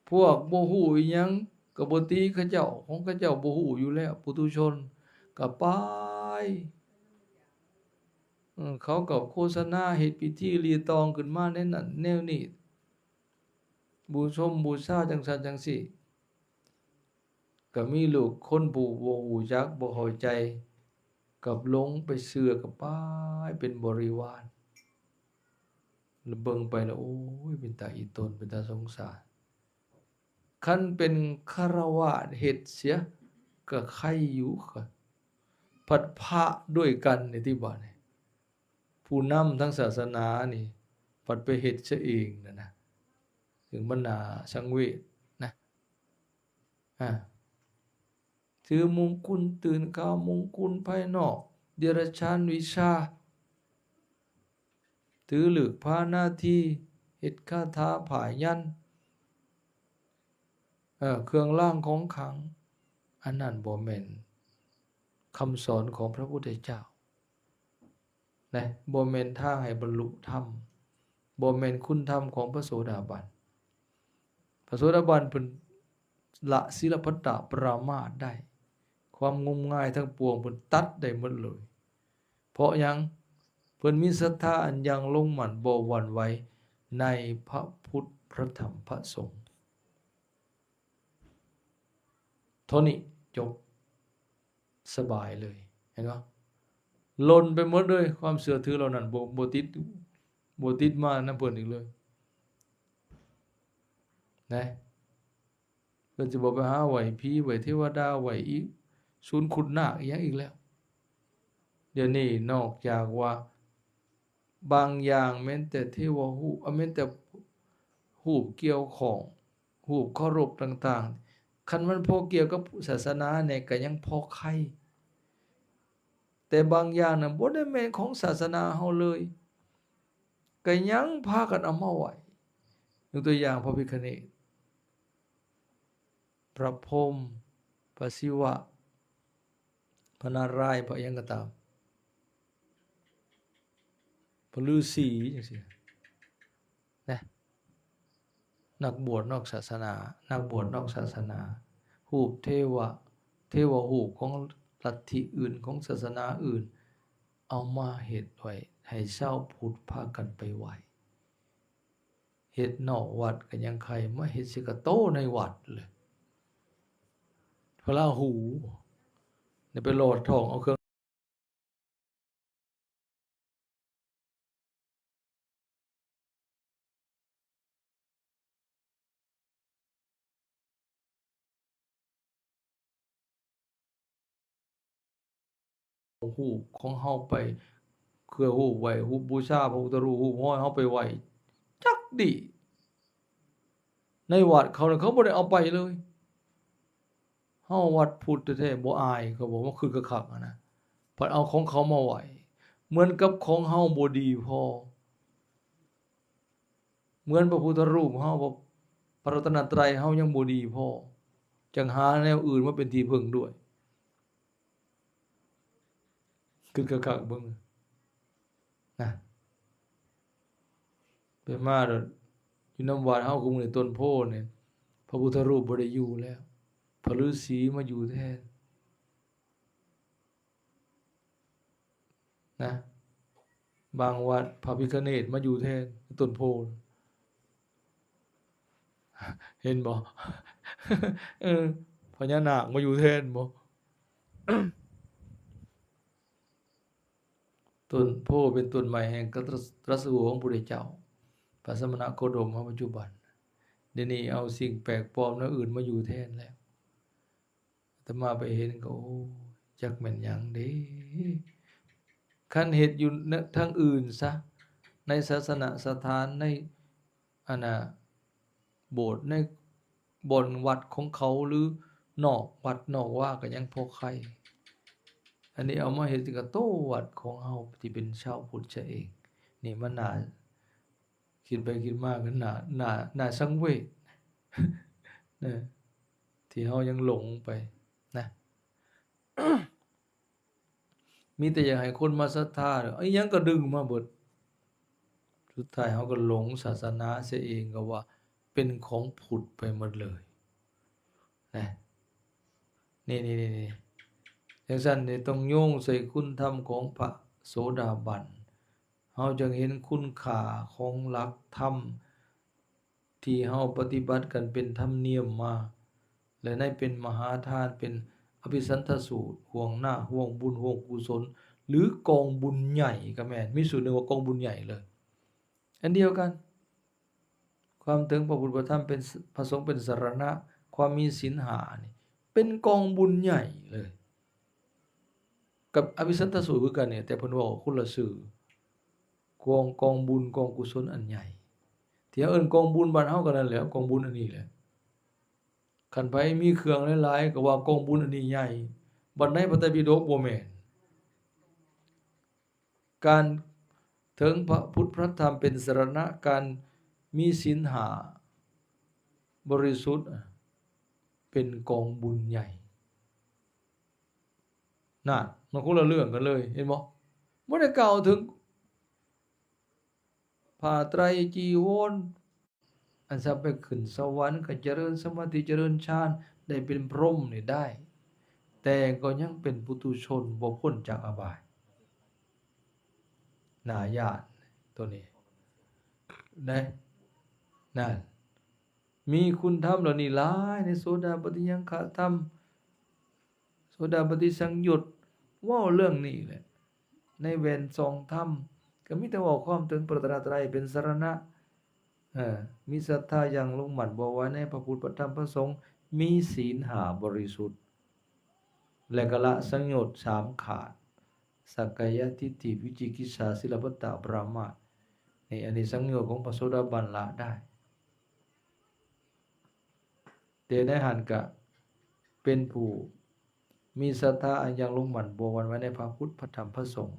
ພວກບໍ່ຮູ້ອີ່ຫຍັງກໍບໍ່ຕີເຂົາເຈົ້າ, ຂອງເຂົາເຈົ້າບໍ່ຮູ້ຢູ່ແລ້ວ, ປຸຖຸຊົນກໍໄປ. ເອີ ເຂົາກໍໂຄສະນາເຮັດພິທີລີຕອງຂຶ້ນມາແນວນັ້ນແນວນີ້. ບູຊົມບູຊາຈັ່ງຊັ້ນຈັ່ງຊີ້ ກໍມີລູກຄົນຜູ້ບໍ່ຮູ້ຈັກ ບໍ່ເຂົ້າໃຈ ກັບຫຼົງໄປເຊື່ອ ກໍປາຍເປັນບໍລິວານ ແລ້ວເບິ່ງໄປແລ້ວ ໂອ້ຍ ເປັນຕາອີຕົນ ເປັນຕາສົງສານ. ຄັນເປັນຄາລະວາດເຮັດເສຍກໍໄຄຢູ່ ພັດພະດ້ວຍກັນນີ້ຕິ ບາດນີ້ ຜູ້ນຳທາງສາສະໜານີ້ ພັດໄປເຮັດຊະເອງນັ້ນນະ ເຊິ່ງມັນໜ້າສັງເວດນະ. ອາ ຖືມຸງຄຸນ ຕື່ນຂາວມຸງຄຸນພາຍນອກ ເດຍລະສານວິຊາ ຖືລຶກພານາທີ ເຮັດຄາຖາຜ້າຍັນ ເອີ ເຄື່ອງລາງຂອງຂລັງ ອັນນັ້ນບໍ່ແມ່ນຄຳສອນຂອງພະພຸດທະເຈົ້ານະ, ບໍ່ແມ່ນທາງໃຫ້ບັນລຸທຳ, ບໍ່ແມ່ນຄຸນທຳຂອງພະໂສດາບັນ. ພະໂສດາບັນເພິ່ນລະສິລະພັດຕະປະລະມາດໄດ້, ຄວາມງົມງາຍທັງປວງເພິ່ນຕັດໄດ້ໝົດເລີຍ. ເພາະຫຍັງ? ເພິ່ນມີສັດທາອັນຢ່າງລົງໝັ້ນບໍ່ຫວັ່ນໄຫວໃນພະພຸດ ພະທຳ ພະສົງ. ເທົ່ານີ້ຈົບ ສະບາຍເລີຍ ເຫັນບໍ່? ຫຼົ່ນໄປໝົດເລີຍ ຄວາມເຊື່ອຖືເຫຼົ່ານັ້ນ ບໍ່ ບໍ່ຕິດ ບໍ່ຕິດມານຳເພິ່ນອີກເລີຍນະ. ເພິ່ນຊິບໍ່ໄປຫາໄຫວ້ຜີໄຫວ້ເທວະດາ ໄຫວ້ອີກສູນຄຸນນາກອີຫຍັງອີກແລ້ວ. ດຽວນີ້ນອກຈາກວ່າບາງຢ່າງແມ່ນແຕ່ເທວະຮູບ ອາ ແມ່ນແຕ່ຮູບກ່ຽວຂ້ອງ ຮູບເຄົາລົບຕ່າງໆ ຄັນມັນພໍກ່ຽວກັບສາສະໜາແດ່ກໍຍັງພໍໄຄ, ແຕ່ບາງຢ່າງນັ້ນບໍ່ໄດ້ແມ່ນຂອງສາສະໜາເຮົາເລີຍ ກໍຍັງພາກັນເອົາມາໄຫວ້. ຍົກຕົວຢ່າງ ພະພິຄະເນດ, ພະພົມ, ພະສິວະ, ພະນາຣາຍ, ພະຫຍັງກໍຕາມ, ພະລືສີ ຈັ່ງຊີ້ນະ. ນັກບວດນອກສາສະໜາ, ນັກບວດນອກສາສະໜາ, ຮູບເທວະ, ເທວະຮູບຂອງລັດທິອື່ນ, ຂອງສາສະໜາອື່ນ ເອົາມາເຮັດໄວ້ໃຫ້ຊາວພຸດພາກັນໄປໄຫວ້. ເຮັດນອກວັດກໍຍັງໄຄ, ມາເຮັດໃສ່ກະໂຕໃນວັດເລີຍ. ພະລາຫູໄດ້ໄປຫຼອດທ້ອງເອົາເຄື່ອງ ຮູບຂອງເຮົາໄປ ເຄືອຮູບໄຫວ້ ຮູບບູຊາພະພຸດທະຮູບ ຮູບຮ້ອຍເຮົາໄປໄຫວ້ ຈັກດີ ໃນວັດເຂົານັ້ນ ເຂົາບໍ່ໄດ້ເອົາໄປເລີຍ. ເຮົາວັດພຸດແທ້ໆ ບໍ່ອາຍ ເຂົາບອກ ມາຄຶດຄັກໆຫັ້ນນະ ພັດເອົາຂອງເຂົາມາໄຫວ້ ເໝືອນກັບຂອງເຮົາບໍ່ດີພໍ. ເໝືອນພະພຸດທະຮູບເຮົາ ພະ ພະລັດຕະນະໄຕເຮົາຍັງບໍ່ດີພໍ ຈັ່ງຫາແນວອື່ນມາເປັນທີ່ເພິ່ງດ້ວຍ. ຄຶດຄັກໆເບິ່ງນະ ໄປມາໂລດ ຢູ່ນຳວັດເຮົາ ຄຸມື້ນີ້ຕົ້ນໂພນີ້ ພະພຸດທະຮູບບໍ່ໄດ້ຢູ່ແລ້ວ ພະລືສີມາຢູ່ແທນ. ນະ ບາງວັດພະພິຄະເນດມາຢູ່ແທນຕົ້ນໂພ ເຫັນບໍ່? ເອີ ພະຍານາກມາຢູ່ແທນບໍ່? ຕົ້ນໂພເປັນຕົ້ນໄມ້ແຫ່ງກະຕະ ຕະລັດສະຮູ້ຂອງພະພຸດທະເຈົ້າ ພະສະມະນະໂຄດົມເຮົາປັດຈຸບັນ ດຽວນີ້ເອົາສິ່ງແປກປອມແນວອື່ນມາຢູ່ແທນແລ້ວ. ອາດຕະມາໄປເຫັນກໍ ໂອ້ ຈັກແມ່ນຫຍັງເດ້. ຄັນເຮັດຢູ່ທາງອື່ນຊະ ໃນສາສະນະສະຖານ ໃນ ອັນນ່າ ໂບດ ໃນບ່ອນວັດຂອງເຂົາ ຫຼື ນອກວັດນອກວາ ກໍຍັງພໍໄຄ. ອັນນີ້ເອົາມາເຮັດກະໂຕວັດຂອງເຮົາທີ່ເປັນຊາວພຸດຊະເອງ. ນີ້ມັນໜ້າ ຄິດໄປຄິດມາກໍໜ້າ ໜ້າ ໜ້າສັງເວດນະ ທີ່ເຮົາຍັງຫຼົງໄປນະ. ມີແຕ່ຢາກໃຫ້ຄົນມາສັດທາ ອີ່ຫຍັງກໍດຶງມາເບິດ. ສຸດທ້າຍເຮົາກໍຫຼົງສາສະໜາເສຍເອງ ກໍວ່າເປັນຂອງພຸດໄປໝົດເລີຍນະ. ນີ້ໆໆ ຈັ່ງຊັ້ນນີ້ຕ້ອງໂຍງໃສ່ຄຸນທຳຂອງພະໂສດາບັນ. ເຮົາຈຶ່ງເຫັນຄຸນຄ່າຂອງຫຼັກທຳ ທີ່ເຮົາປະຕິບັດກັນເປັນທຳນຽມມາ ແລະ ໃນເປັນມະຫາທານ ເປັນອະພິສັນທະສູດ ຫ່ວງໜ້າ ຫ່ວງບຸນ ຫ່ວງກຸສົນ ຫຼື ກອງບຸນໃຫຍ່ກໍແມ່ນ, ມີສູດໜຶ່ງວ່າກອງບຸນໃຫຍ່ເລີຍ ອັນດຽວກັນ. ຄວາມເຖິງພະພຸດທ ພະທຳ ເປັນ ພະສົງເປັນສະລະນະ, ຄວາມມີສິນຫ້ານີ້ເປັນກອງບຸນໃຫຍ່ເລີຍ ກັບອະພິສັນທະສູດຄືກັນນີ້ ແຕ່ເພິ່ນເວົ້າຄົນລະຊື່ ກອງ ກອງບຸນ ກອງກຸສົນອັນໃຫຍ່ ທີ່ເຮົາເອີ້ນກອງບຸນບ້ານເຮົາກໍນັ້ນແຫຼະ ກອງບຸນອັນນີ້ແຫຼະ. ຄັນໃຜມີເຄື່ອງຫຼາຍໆ ກໍວ່າກອງບຸນອັນນີ້ໃຫຍ່, ບັດໃນພະໄຕປິດົກບໍ່ແມ່ນ. ການເຖິງພະພຸດພະທຳເປັນສະລະນະ, ການມີສິນຫ້າບໍລິສຸດເປັນກອງບຸນໃຫຍ່. ນັ້ນ ມັນຄົນລະເລື່ອງກັນເລີຍ ເຫັນບໍ່? ບໍ່ໄດ້ກ່າວເຖິງຜ້າໄຕຈີວອນ ອັນຊະໄປຂຶ້ນສະຫວັນ ກໍຈະເລີນສະມາທິ ຈະເລີນฌານ ໄດ້ເປັນພົມນີ້ໄດ້ ແຕ່ກໍຍັງເປັນປຸຖຸຊົນ ບໍ່ພົ້ນຈາກອະບາຍ. ໜ້າຢ້ານໂຕນີ້ເດ້ ນັ້ນ ມີຄຸນທຳເຫຼົ່ານີ້ຫຼາຍ ໃນໂສດາປັດຕິຍັງຄະທຳ ໂສດາປັດຕິສັງໂຍດ ເວົ້າເລື່ອງນີ້ແຫຼະ. ໃນແວ່ນສ່ອງທຳ ກໍມີແຕ່ເວົ້າຄວາມເຖິງພະລັດຕະນະໄຕເປັນສະລະນະ, ເອີ ມີສັດທາຢ່າງລົງໝັ້ນບໍ່ໄຫວໃນພະພຸດ ພະທຳ ພະສົງ, ມີສິນຫ້າບໍລິສຸດ ແລະ ກໍລະສັງໂຍດສາມຂາດ ສັກກາຍະທິດຖິ ວິຈິກິດສາ ສິລະພັດຕະ ປະມາດ. ນີ້ ອັນນີ້ສັງໂຍດຂອງພະໂສດາບັນລະໄດ້. ແຕ່ໃນຫັ້ນກະເປັນຜູ້ມີສັດທາອັນຢ່າງລົງໝັ້ນບໍ່ຫວັ່ນໄຫວໃນພະພຸດ ພະທຳ ພະສົງ,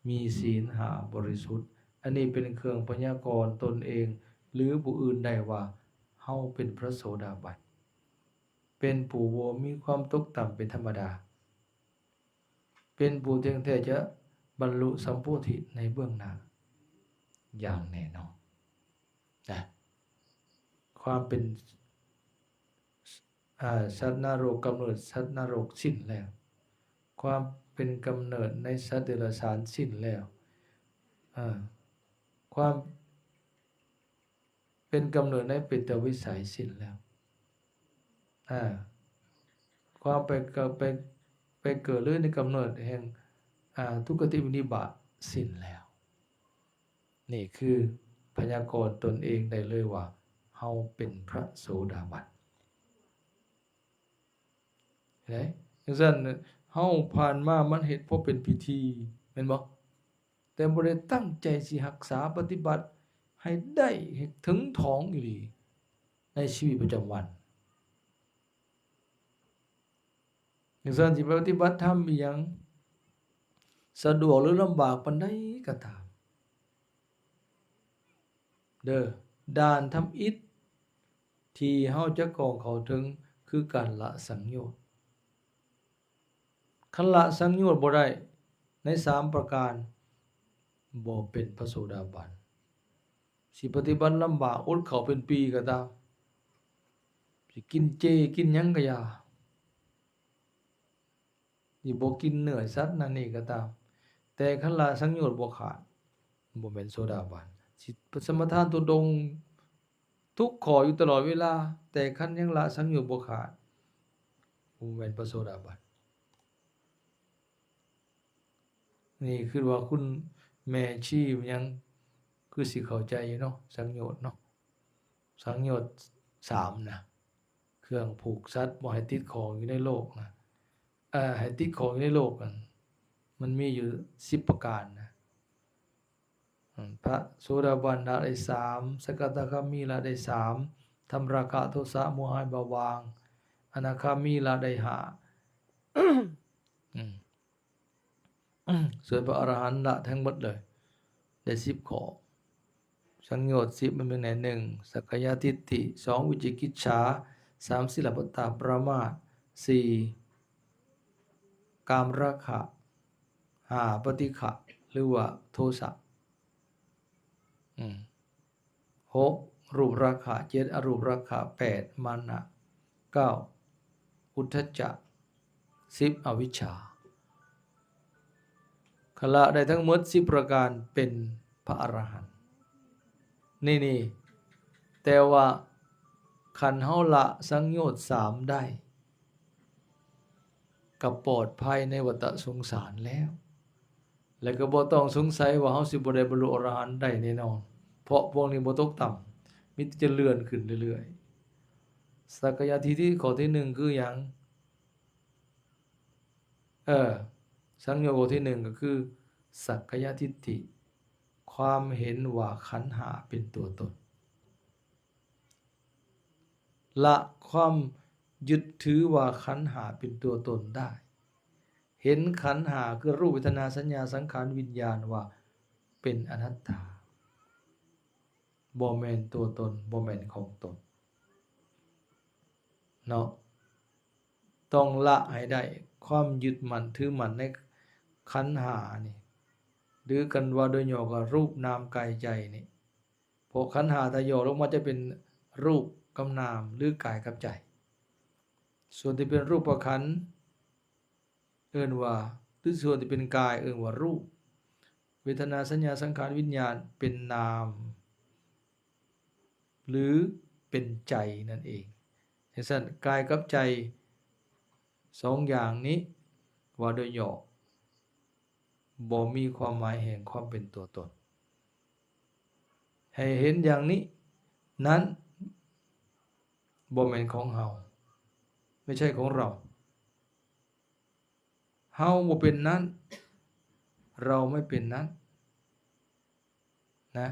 ມີສິນຫ້າບໍລິສຸດ. ອັນນີ້ເປັນເຄື່ອງພະຍາກອນຕົນເອງ ຫຼື ຜູ້ອື່ນໄດ້ວ່າ ເຮົາເປັນພະໂສດາບັນ, ເປັນຜູ້ບໍ່ມີຄວາມຕົກຕ່ຳເປັນທຳມະດາ. ເປັນຜູ້ທ່ຽງແທ້ຈະບັນລຸສຳໂພທິໃນເບື້ອງໜ້າຢ່າງແນ່ນອນນະ. ຄວາມເປັນ ອາ ສັດນະລົກ ກຳເນີດສັດນະລົກສິ້ນແລ້ວ, ຄວາມເປັນກຳເນີດໃນສັດເດຍລະສານສິ້ນແລ້ວ, ອາ ຄວາມ ເປັນກຳເນີດໃນເປຕະວິໄສສິ້ນແລ້ວ, ອາ ຄວາມໄປເກີດ ໄປ ໄປເກີດ ຫຼື ໃນກຳເນີດແຫ່ງ ອາ ທຸກຂະຕິວິນິບາດສິ້ນແລ້ວ. ນີ້ຄືພະຍາກອນຕົນເອງໄດ້ເລີຍວ່າ ເຮົາເປັນພະໂສດາບັນ. ເຫັນໄດ? ຈັ່ງຊັ້ນ ເຮົາຜ່ານມາມັນເຮັດພໍເປັນພິທີ ແມ່ນບໍ່? ແຕ່ບໍ່ໄດ້ຕັ້ງໃຈຊິຮັກສາປະຕິບັດໃຫ້ໄດ້ ໃຫ້ເຖິງຖອງອີ່ຫຼີໃນຊີວິດປະຈຳວັນ. ຈັ່ງຊັ້ນ ຊິໄປປະຕິບັດທຳອີ່ຫຍັງ ສະດວກ ຫຼື ລຳບາກປານໃດກໍຕາມ ເດີ ດ່ານທຳອິດທີ່ເຮົາຈະກ້າວເຂົ້າເຖິງ ຄືການລະສັງໂຍດ. ຄັນລະສັງໂຍດບໍ່ໄດ້ໃນສາມປະການ ບໍ່ເປັນພະໂສດາບັນ. ຊິປະຕິບັດລຳບາກ ອົດເຂົ້າເປັນປີກໍຕາມ, ຊິກິນເຈ ກິນຫຍັງກໍຢ່າ, ຊິບໍ່ກິນເນື້ອສັດນັ້ນນີ້ກໍຕາມ, ແຕ່ຄັນລະສັງໂຍດບໍ່ຂາດ ບໍ່ແມ່ນໂສດາບັນ. ຊິສະມາທານທຸດົງທຸກຂໍ້ຢູ່ຕະຫຼອດເວລາ, ແຕ່ຄັນຍັງລະສັງໂຍດບໍ່ຂາດ ບໍ່ແມ່ນພະໂສດາບັນ. ນີ້ຄິດວ່າຄຸນແມ່ຊີຍັງຄືຊິເຂົ້າໃຈຢູ່ເນາະ ສັງໂຍດເນາະ, ສັງໂຍດສາມນະ, ເຄື່ອງຜູກສັດບໍ່ໃຫ້ຕິດຂ້ອງຢູ່ໃນໂລກນະ, ເອີ ໃຫ້ຕິດຂ້ອງຢູ່ໃນໂລກນັ້ນ ມັນມີຢູ່ສິບປະການນະ. ອືມ ພະໂສດາບັນລະໄດ້ສາມ, ສະກະທາຄາມີລະໄດ້ສາມ, ທຳລາຄະ ໂທສະ ໂມຫະໃຫ້ເບົາບາງ, ອະນາຄາມີລະໄດ້ຫ້າ. ອືມ ສ່ວນພະອະລະຫັນລະທັງໝົດເລີຍ ໄດ້ສິບຂໍ້. ສັງໂຍດສິບມັນມີແນວ ໜຶ່ງ ສັກກາຍະທິດຖິ, ສອງ ວິຈິກິດສາ, ສາມ ສິລະພັດຕາປະມາດ, ສີ່ ກາມລາຄະ, ຫ້າ ປະຕິຄະ ຫຼືວ່າໂທສະ, ອືມ ຫົກ ຮູບລາຄະ, ເຈັດ ອະຮູບລາຄະ, ແປດ ມານະ, ເກົ້າ ອຸດທັດຈະ, ສິບ ອະວິດຊາ. ຄັນລະໄດ້ທັງໝົດສິບປະການ ເປັນພະອະລະຫັນ. ນີ້ ນີ້ ແຕ່ວ່າຄັນເຮົາລະສັງໂຍດສາມໄດ້ ກໍປອດໄພໃນວັດຕະສົງສານແລ້ວ ແລະ ກໍບໍ່ຕ້ອງສົງໄສວ່າເຮົາຊິບໍ່ໄດ້ບັນລຸອະລະຫັນໄດ້ແນ່ນອນ, ເພາະພວກນີ້ບໍ່ຕົກຕ່ຳ, ມີແຕ່ຈະເລື່ອນຂຶ້ນເລື້ອຍໆ. ສັກກາຍະທິດຖິຂໍ້ທີໜຶ່ງຄືຫຍັງ? ເອີ ສັງໂຍດຂໍ້ທີໜຶ່ງກໍຄື ສັກກາຍະທິດຖິ ຄວາມເຫັນວ່າຂັນຫ້າເປັນຕົວຕົນ. ລະຄວາມຍຶດຖືວ່າຂັນຫ້າເປັນຕົວຕົນໄດ້. ເຫັນຂັນຫ້າຄືຮູບ, ເວທະນາ, ສັນຍາ, ສັງຂານ, ວິນຍານ ວ່າເປັນອະນັດຕາ, ບໍ່ແມ່ນຕົວຕົນ, ບໍ່ແມ່ນຂອງຕົນ ເນາະ. ຕ້ອງລະໃຫ້ໄດ້ຄວາມຍຶດໝັ້ນຖືໝັ້ນໃນຂັນຫ້ານີ້ ຫຼືກັນວ່າໂດຍຫຍໍ້ກໍຮູບ, ນາມ, ກາຍ, ໃຈນີ້. ເພາະຂັນຫ້າຖ້າຫຍໍ້ລົງມາຈະເປັນຮູບກັບນາມ ຫຼື ກາຍກັບໃຈ. ສ່ວນທີ່ເປັນຮູບປະຂັນເອີ້ນວ່າ ຫຼື ສ່ວນທີ່ເປັນກາຍເອີ້ນວ່າຮູບ, ເວທະນາ, ສັນຍາ, ສັງຂານ, ວິນຍານ ເປັນນາມ ຫຼື ເປັນໃຈນັ້ນເອງ. ຈັ່ງຊັ້ນ ກາຍກັບໃຈສອງຢ່າງນີ້ ເວົ້າໂດຍຫຍໍ້ ບໍ່ມີຄວາມໝາຍແຫ່ງຄວາມເປັນຕົວຕົນ. ໃຫ້ເຫັນຢ່າງນີ້ ນັ້ນບໍ່ແມ່ນຂອງເຮົາ, ໄມ່ໃຊ່ຂອງເຮົາ. ເຮົາບໍ່ເປັນນັ້ນ, ເຮົາໄມ່ເປັນນັ້ນ. ນະ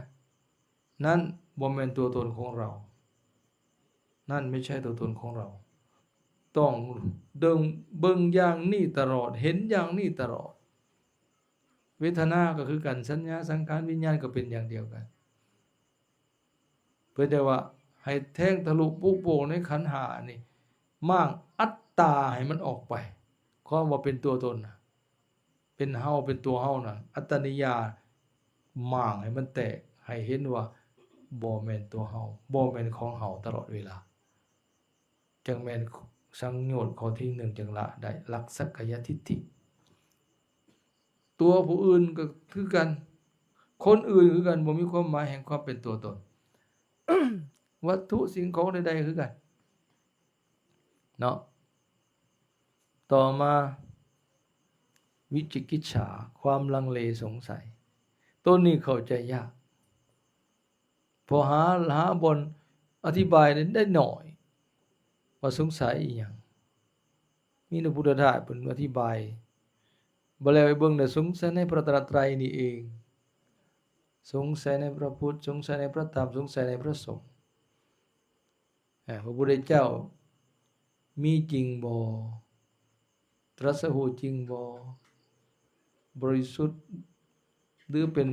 ນັ້ນບໍ່ແມ່ນຕົວຕົນຂອງເຮົາ, ນັ້ນໄມ່ໃຊ່ຕົວຕົນຂອງເຮົາ. ຕ້ອງເບິ່ງ ເບິ່ງຢ່າງນີ້ຕະຫຼອດ, ເຫັນຢ່າງນີ້ຕະຫຼອດ. ເວທະນາກໍຄືກັນ, ສັນຍາ, ສັງຂານ, ວິນຍານກໍເປັນຢ່າງດຽວກັນ. ເພື່ອແຕ່ວ່າໃຫ້ແທງທະລຸປຸໂປ່ງໃນຂັນຫ້ານີ້, ມ້າງອັດຕາໃຫ້ມັນອອກໄປ, ຄວາມວ່າເປັນຕົວຕົນນະ ເປັນເຮົາ ເປັນຕົວເຮົານັ້ນ ອັດຕະນິຍາມ ມ້າງໃຫ້ມັນແຕກ, ໃຫ້ເຫັນວ່າບໍ່ແມ່ນຕົວເຮົາ, ບໍ່ແມ່ນຂອງເຮົາຕະຫຼອດເວລາ, ຈັ່ງແມ່ນສັງໂຍດຂໍ້ທີໜຶ່ງ ຈຶ່ງລະໄດ້ ລັກສັກກາຍະທິດຖິ. ຕົວຜູ້ອື່ນກໍຄືກັນ, ຄົນອື່ນຄືກັນ, ບໍ່ມີຄວາມໝາຍແຫ່ງຄວາມເປັນຕົວຕົນ. ວັດຖຸສິ່ງຂອງໃດໆຄືກັນ ເນາະ. ຕໍ່ມາ ວິຈິກິດສາ, ຄວາມລັງເລສົງໄສ. ໂຕນີ້ເຂົ້າໃຈຍາກ, ເພາະຫາ ຫາບ່ອນອະທິບາຍໄດ້ໜ້ອຍ ວ່າສົງໄສອີ່ຫຍັງ. ມີແຕ່ພຸດທະທາດເພິ່ນອະທິບາຍ, ບໍ່ແລ້ວໄປເບິ່ງແລ້ວສົງໄສໃນພະລັດຕະນະໄຕນີ້ເອງ, ສົງໄສໃນພະພຸດ, ສົງໄສໃນພະທຳ, ສົງໄສໃນພະສົງ. ອາ ພະພຸດທະເຈົ້າມີຈິງບໍ່? ຕລັດສະຮູ້ຈິງບໍ່? ບໍລິສຸດ ຫຼື ເປັນ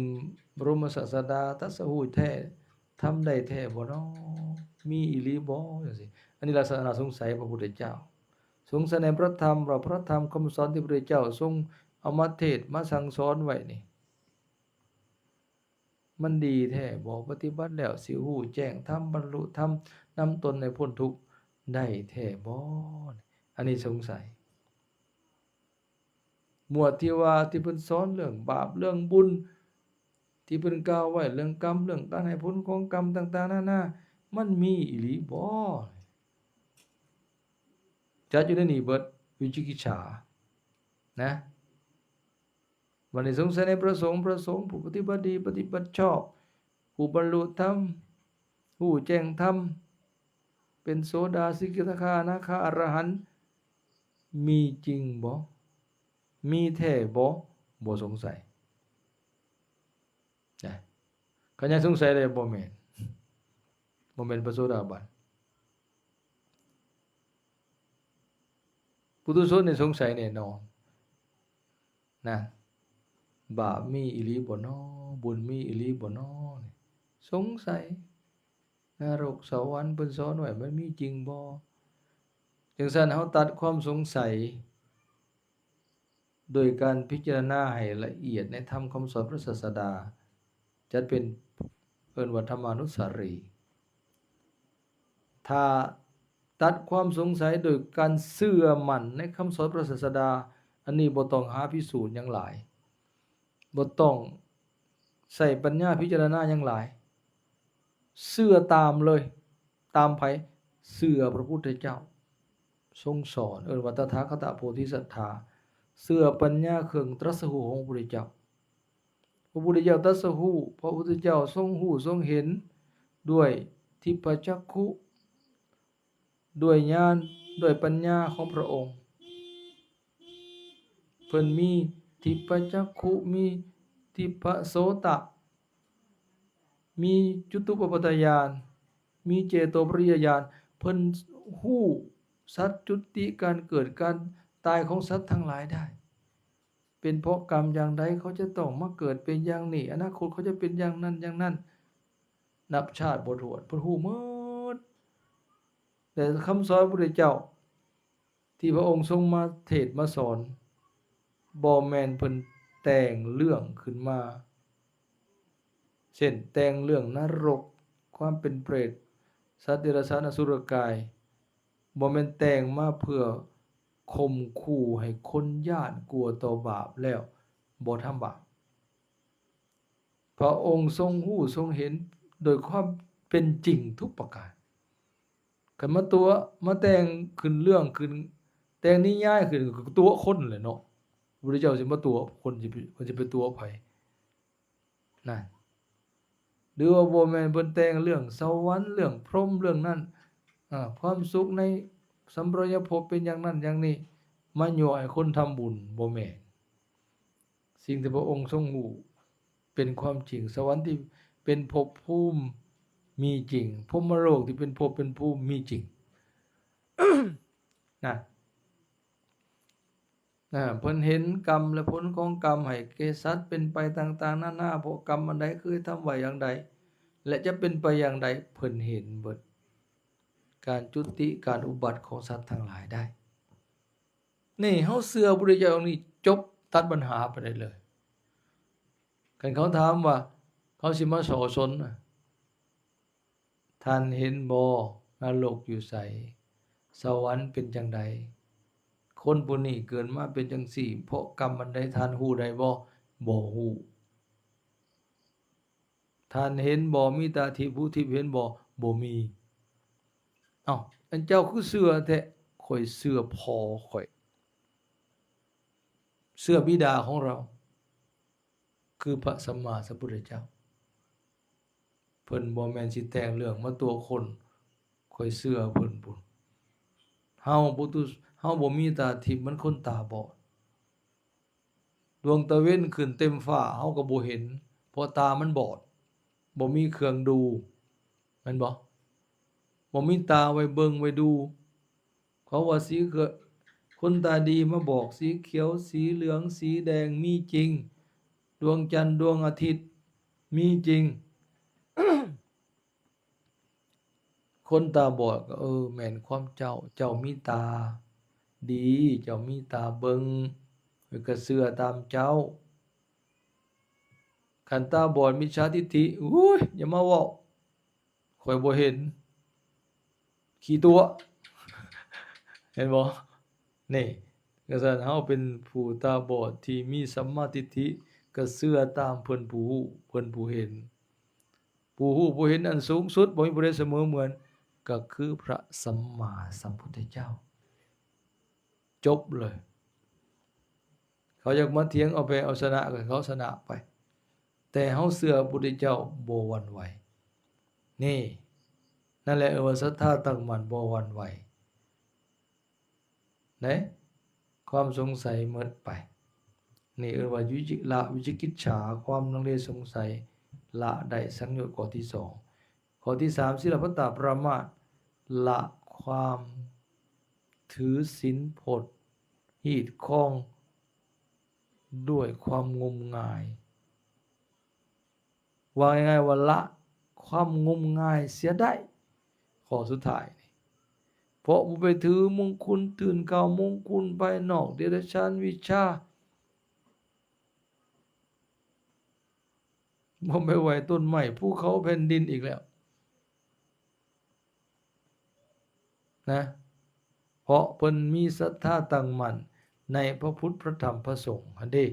ບໍລົມສາດສະດາ ຕລັດສະຮູ້ແທ້ ທຳໄດ້ແທ້ບໍ່ນໍ? ມີອີ່ຫຼີບໍ່? ຈັ່ງຊີ້. ອັນນີ້ລັກສະນະສົງໄສພະພຸດທະເຈົ້າ. ສົງໄສໃນພະທຳ ວ່າພະທຳຄຳສອນທີ່ພະພຸດທະເຈົ້າຊົງເອົາມາເທດມາສັ່ງສອນໄວ້ນີ້ ມັນດີແທ້ບໍ່? ປະຕິບັດແລ້ວຊິຮູ້ແຈ້ງທຳ, ບັນລຸທຳ, ນຳຕົນໃຫ້ພົ້ນທຸກໄດ້ແທ້ບໍ່? ອັນນີ້ສົງໄສ. ໝວດທີ່ວ່າທີ່ເພິ່ນສອນເລື່ອງບາບເລື່ອງບຸນ, ທີ່ເພິ່ນກ່າວໄວ້ເລື່ອງກຳ, ເລື່ອງການໃຫ້ຜົນຂອງກຳຕ່າງໆນານາ, ມັນມີອີ່ຫຼີບໍ່? ຈັດຢູ່ໃນນີ້ເບິດ, ວິຈິກິດສານະ. ບັດນີ້ສົງໄສໃນພະສົງ, ພະສົງຜູ້ປະຕິບັດດີ, ປະຕິບັດຊອບ, ຜູ້ບັນລຸທຳ, ຮູ້ແຈ້ງທຳ, ເປັນໂສດາ, ສະກິທາຄາ, ອະນາຄາ, ອະລະຫັນ, ມີຈິງບໍ່? ມີແທ້ບໍ່? ບໍ່ສົງໄສນະ. ຄັນຍັງສົງໄສແລ້ວ ບໍ່ແມ່ນ, ບໍ່ແມ່ນພະໂສດາບັນ. ປຸຖຸຊົນນີ້ສົງໄສແນ່ນອນ. ນະ ບາບມີອີ່ຫຼີບໍ່ນໍ? ບຸນມີອີ່ຫຼີບໍ່ນໍ? ນີ້ສົງໄສ. ນະລົກສະຫວັນເພິ່ນສອນໄວ້ ມັນມີຈິງບໍ່? ຈັ່ງຊັ້ນ ເຮົາຕັດຄວາມສົງໄສ ໂດຍການພິຈາລະນາໃຫ້ລະອຽດໃນທຳຄຳສອນພະສາສະດາ ຈັດເປັນ ເອີ້ນວ່າທຳມານຸສາລີ. ຖ້າຕັດຄວາມສົງໄສໂດຍການເຊື່ອໝັ້ນໃນຄຳສອນພະສາສະດາ, ອັນນີ້ບໍ່ຕ້ອງຫາພິສູດຫຍັງຫຼາຍ, ບໍ່ຕ້ອງໃຊ້ປັນຍາພິຈາລະນາຫຍັງຫຼາຍ. ເຊື່ອຕາມເລີຍ. ຕາມໃຜ? ເຊື່ອພະພຸດທະເຈົ້າຊົງສອນ, ເອີ້ນວ່າຕະຖາຄະຕະໂພທິສັດຖາ, ເຊື່ອປັນຍາເຄື່ອງຕຣັດສະຮູ້ຂອງພະພຸດທະເຈົ້າ. ພະພຸດທະເຈົ້າຕຣັດສະຮູ້, ພະພຸດທະເຈົ້າຊົງຮູ້ຊົງເຫັນດ້ວຍທິບພະຈັກຂຸ, ດ້ວຍຍານ, ດ້ວຍປັນຍາຂອງພະອົງ. ເພິ່ນມີທິບພະຈັກຂຸ, ມີທິບພະໂສຕະ, ມີຈຸຕູປະປະຕະຍານ, ມີເຈໂຕປະລິຍະຍານ. ເພິ່ນຮູ້ສັດຈຸຕິການເກີດການຕາຍຂອງສັດທັງຫຼາຍໄດ້. ເປັນເພາະກຳຢ່າງໃດເຂົາຈະຕ້ອງມາເກີດເປັນຢ່າງນີ້, ອະນາຄົດເຂົາຈະເປັນຢ່າງນັ້ນຢ່າງນັ້ນ, ນັບຊາດບໍ່ຖ້ວນ. ເພິ່ນຮູ້ໝົດ. ແຕ່ຄຳສອນພະພຸດທະເຈົ້າ ທີ່ພະອົງຊົງມາເທດມາສອນ ບໍ່ແມ່ນເພິ່ນແຕ່ງເລື່ອງຂຶ້ນມາ ເຊັ່ນ ແຕ່ງເລື່ອງນະລົກ, ຄວາມເປັນເປດ, ສັດເດຍລະສານ, ອະສຸລະກາຍ, ບໍ່ແມ່ນແຕ່ງມາເພື່ອຂົ່ມຂູ່ໃຫ້ຄົນຢ້ານກົວຕໍ່ບາບແລ້ວບໍ່ທຳບາບ. ພະອົງຊົງຮູ້ຊົງເຫັນໂດຍຄວາມເປັນຈິງທຸກປະການ. ຄັນມາຕົວະ ມາແຕ່ງຂຶ້ນເລື່ອງຂຶ້ນ ແຕ່ງນິຍາຍຂຶ້ນ ກໍຕົວະຄົນແຫຼະເນາະ. ພະພຸດທະເຈົ້າຊິມາຕົວະຄົນ ຊິໄປ ເພິ່ນຊິໄປຕົວະໃຜ? ນັ້ນ. ຫຼືວ່າບໍ່ແມ່ນເພິ່ນແຕ່ງເລື່ອງສະຫວັນ ເລື່ອງພົມ ເລື່ອງນັ້ນ ອາ ຄວາມສຸກໃນສຳປະລາຍະພົບເປັນຢ່າງນັ້ນຢ່າງນີ້ ມາຍົວະໃຫ້ຄົນທຳບຸນ? ບໍ່ແມ່ນ. ສິ່ງທີ່ພະອົງຊົງຮູ້ເປັນຄວາມຈິງ, ສະຫວັນທີ່ເປັນພົບພູມມີຈິງ, ພົມມະໂລກທີ່ເປັນພົບເປັນພູມມີຈິງ ນະ. ນະ ເພິ່ນເຫັນກຳ ແລະ ຜົນຂອງກຳໃຫ້ແກ່ສັດເປັນໄປຕ່າງໆນານາ, ເພາະກຳອັນໃດເຄີຍທຳໄວ້ຢ່າງໃດ ແລະ ຈະເປັນໄປຢ່າງໃດ, ເພິ່ນເຫັນເບິດການຈຸຕິ ການອຸບັດຂອງສັດທັງຫຼາຍໄດ້. ນີ້ເຮົາເຊື່ອພະພຸດທະເຈົ້ານີ້ ຈົບ ຕັດບັນຫາໄປໄດ້ເລີຍ. ຄັນເຂົາຖາມວ່າເຂົາຊິມາສໍ້ຊົນນະ, ທ່ານເຫັນບໍ່ ນະລົກຢູ່ໃສ? ສະຫວັນເປັນຈັ່ງໃດ? ຄົນຜູ້ນີ້ເກີດມາເປັນຈັ່ງຊີ້ ເພາະກຳອັນໃດ? ທ່ານຮູ້ໄດ້ບໍ່? ບໍ່ຮູ້. ທ່ານເຫັນບໍ່? ມີຕາທິບ ຫູທິບເຫັນບໍ່? ບໍ່ມີ. ເອົ້າ ອັນເຈົ້າຄືເຊື່ອແທ້? ຂ້ອຍເຊື່ອພໍ່ຂ້ອຍ, ເຊື່ອບິດາຂອງເຮົາ ຄືພະສຳມາສຳພຸດທະເຈົ້າ. ເພິ່ນບໍ່ແມ່ນຊິແຕ່ງເລື່ອງມາຕົວະຄົນ, ຂ້ອຍເຊື່ອເພິ່ນພຸ້ນ. ເຮົາບໍ່ຕຸ ເຮົາບໍ່ມີຕາທິບ ມັນຄົນຕາບອດ. ດວງຕາເວັນຂຶ້ນເຕັມຟ້າ ເຮົາກໍບໍ່ເຫັນ ເພາະຕາມັນບອດ, ບໍ່ມີເຄື່ອງດູ ແມ່ນບໍ່? ບໍ່ມີຕາໄວ້ເບິ່ງໄວ້ດູ. ເຂົາວ່າສີເຂ- ຄົນຕາດີມາບອກ ສີຂຽວ ສີເຫຼືອງ ສີແດງ ມີຈິງ, ດວງຈັນ ດວງອາທິດ ມີຈິງ. ຄົນຕາບອດກໍ ເອີ ແມ່ນຄວາມເຈົ້າ, ເຈົ້າມີຕາດີ, ເຈົ້າມີຕາເບິ່ງ, ຂ້ອຍກໍເຊື່ອຕາມເຈົ້າ. ຄັນຕາບອດ ມິດສາທິດຖິ, ໂອ້ຍ ຢ່າມາເວົ້າ, ຂ້ອຍບໍ່ເຫັນ, ຂີ້ຕົວະ. ເຫັນບໍ່? ນີ້ ຈັ່ງຊັ້ນ ເຮົາເປັນຜູ້ຕາບອດທີ່ມີສຳມາທິດຖິ, ກໍເຊື່ອຕາມເພິ່ນຜູ້ຮູ້, ເພິ່ນຜູ້ເຫັນ. ຜູ້ຮູ້ຜູ້ເຫັນອັນສູງສຸດ ບໍ່ມີຜູ້ໃດສະເໝີເໝືອນ ກໍຄືພະສຳມາສຳພຸດທະເຈົ້າ. ຈົບເລີຍ. ເຂົາຢາກມາຖຽງເອົາແພ້ເອົາຊະນະ ກໍໃຫ້ເຂົາຊະນະໄປ, ແຕ່ເຮົາເຊື່ອພະພຸດທະເຈົ້າບໍ່ຫວັ່ນໄຫວ. ນີ້ ນັ້ນແຫຼະເອີ້ນວ່າສັດທາຕັ້ງໝັ້ນບໍ່ຫວັ່ນໄຫວ. ເດ້ ຄວາມສົງໄສໝົດໄປ. ນີ້ເອີ້ນວ່າວິຈິ- ລະວິຈິກິດສາ, ຄວາມລັງເລສົງໄສ, ລະໄດ້ສັງໂຍດຂໍ້ທີສອງ. ຂໍ້ທີສາມ ສິລະພັດຕາປະມາດ, ລະຄວາມຖືສິນພົດ, ຮີດຄອງດ້ວຍຄວາມງົມງາຍ. ວ່າງ່າຍໆວ່າລະຄວາມງົມງາຍເສຍໄດ້. ຂໍ້ສຸດທ້າຍນີ້ ເພາະບໍ່ໄປຖືມົງຄຸນ, ຕື່ນກ່າວມົງຄຸນພາຍນອກ, ເດຍລະສານວິຊາ, ບໍ່ໄປໄຫວ້ຕົ້ນໄມ້, ພູເຂົາ, ແຜ່ນດິນອີກແລ້ວ. ນະ ເພາະເພິ່ນມີສັດທາຕັ້ງໝັ້ນໃນພະພຸດ ພະທຳ ພະສົງຫັ້ນເດ້.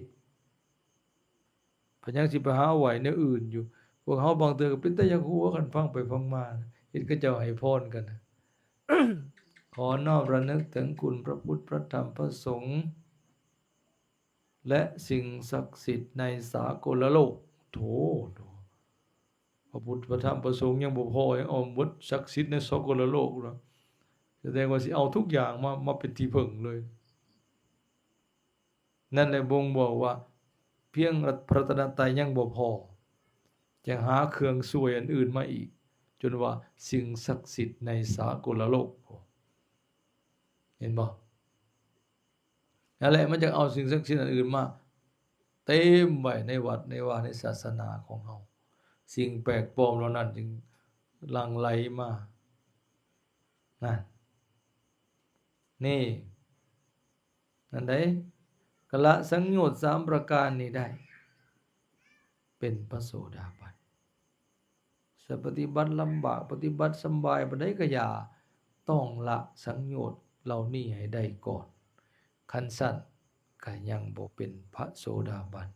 ເພິ່ນຍັງຊິໄປຫາໄຫວ້ແນວອື່ນຢູ່. ວກເຮົາບາງເທື່ອກໍເປັນຕາຢາກຫົວ ຄັນຟັງໄປຟັງມາ ເຫັນເຂົາເຈົ້າໃຫ້ພອນກັນນະ. ຂໍນ້ອມລະນຶກເຖິງຄຸນພະພຸດ ພະທຳ ພະສົງ ແລະ ສິ່ງສັກສິດໃນສາກົນລະໂລກ. ໂຖ ພະພຸດ ພະທຳ ພະສົງຍັງບໍ່ພໍ ຍັງເອົາໝົດສັກສິດໃນສາກົນລະໂລກເນາະ. ສະແດງວ່າຊິເອົາທຸກຢ່າງມາ ມາເປັນທີ່ເພິ່ງເລີຍ. ນັ້ນແຫຼະບົ່ງບອກວ່າ ພຽງພະລັດຕະນະໄຕຍັງບໍ່ພໍ ຍັງຫາເຄື່ອງຊ່ວຍອັນອື່ນມາອີກ ຈົນວ່າສິ່ງສັກສິດໃນສາກົນລະໂລກ. ເຫັນບໍ່? ນັ້ນແຫຼະ ມັນຈະເອົາສິ່ງສັກສິດອັນອື່ນມາເຕັມໄວ້ໃນວັດໃນວາໃນສາສະໜາຂອງເຮົາ. ສິ່ງແປກປອມເຫຼົ່ານັ້ນຈຶ່ງຫຼັ່ງໄຫຼມາ. ນັ້ນ ນີ້ ນັ້ນໃດ ກະລະສັງໂຍດສາມປະການນີ້ໄດ້ ເປັນພະໂສດາບັນ. ຈະປະຕິບັດລຳບາກ ປະຕິບັດສຳບາຍປານໃດກະຢ່າ ຕ້ອງລະສັງໂຍດເຫຼົ່ານີ້ໃຫ້ໄດ້ກ່ອນ. ຄັນຊັ້ນກະຍັງບໍ່ເປັນພະໂສດາບັນ,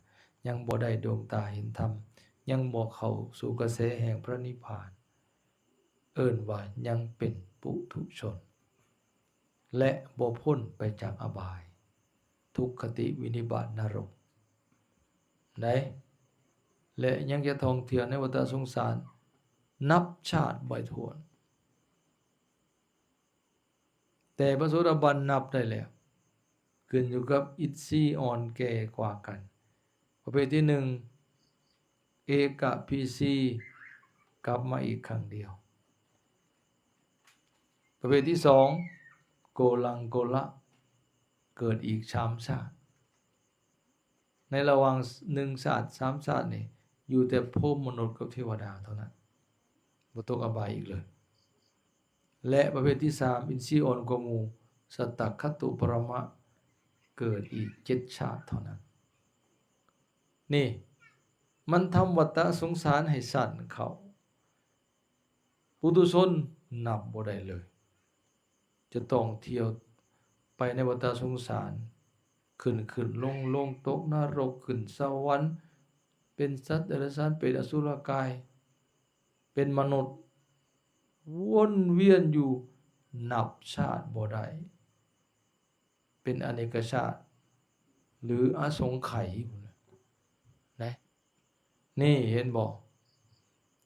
ຍັງບໍ່ໄດ້ດວງຕາເຫັນທຳ, ຍັງບໍ່ເຂົ້າສູ່ກະແສແຫ່ງພະນິບພານ. ເອີ້ນວ່າຍັງເປັນປຸຖຸຊົນ ແລະ ບໍ່ພົ້ນໄປຈາກອະບາຍ ທຸກຄະຕິ ວິນິບາດ ນະລົກໃດ ແລະ ຍັງຈະທ່ອງທ່ຽວໃນວັດຕະສົງສານນັບຊາດບໍ່ຖ້ວນ. ແຕ່ພະໂສດາບັນນັບໄດ້ແລ້ວ ຂຶ້ນຢູ່ກັບອິນຊີອ່ອນແກ່ກວ່າກັນ. ປະເພດທີໜຶ່ງ ເອກະພິຊີ ກັບມາອີກຄັ້ງດຽວ. ປະເພດທີສອງ ໂກລັງໂກລະ ເກີດອີກສາມຊາດ. ໃນລະຫວ່າງໜຶ່ງຊາດສາມຊາດນີ້ ຢູ່ແຕ່ພົມມະນຸດກັບເທວະດາເທົ່ານັ້ນ ບໍ່ຕົກອະບາຍອີກເລີຍ. ແລະ ປະເພດທີສາມ ອິນຊີອ່ອນກວ່າໝູ່ ສັດຕະຄະຕຸປະມະ ເກີດອີກເຈັດຊາດເທົ່ານັ້ນ. ນີ້ ມັນທຳວັດຕະສົງສານໃຫ້ສັ້ນເຂົ້າ. ປຸຖຸຊົນນັບບໍ່ໄດ້ເລີຍ. ຈະຕ້ອງທ່ຽວໄປໃນວັດຕະສົງສານ ຂຶ້ນໆລົງໆ ຕົກນະລົກ ຂຶ້ນສະຫວັນ ເປັນສັດເດຍລະສານ ເປດ ອະສຸລະກາຍ ເປັນມະນຸດ ວົນວຽນຢູ່ນັບຊາດບໍ່ໄດ້ ເປັນອະເນກະຊາດ ຫຼື ອະສົງໄຂພຸ້ນນະ. ນີ້ເຫັນບໍ່?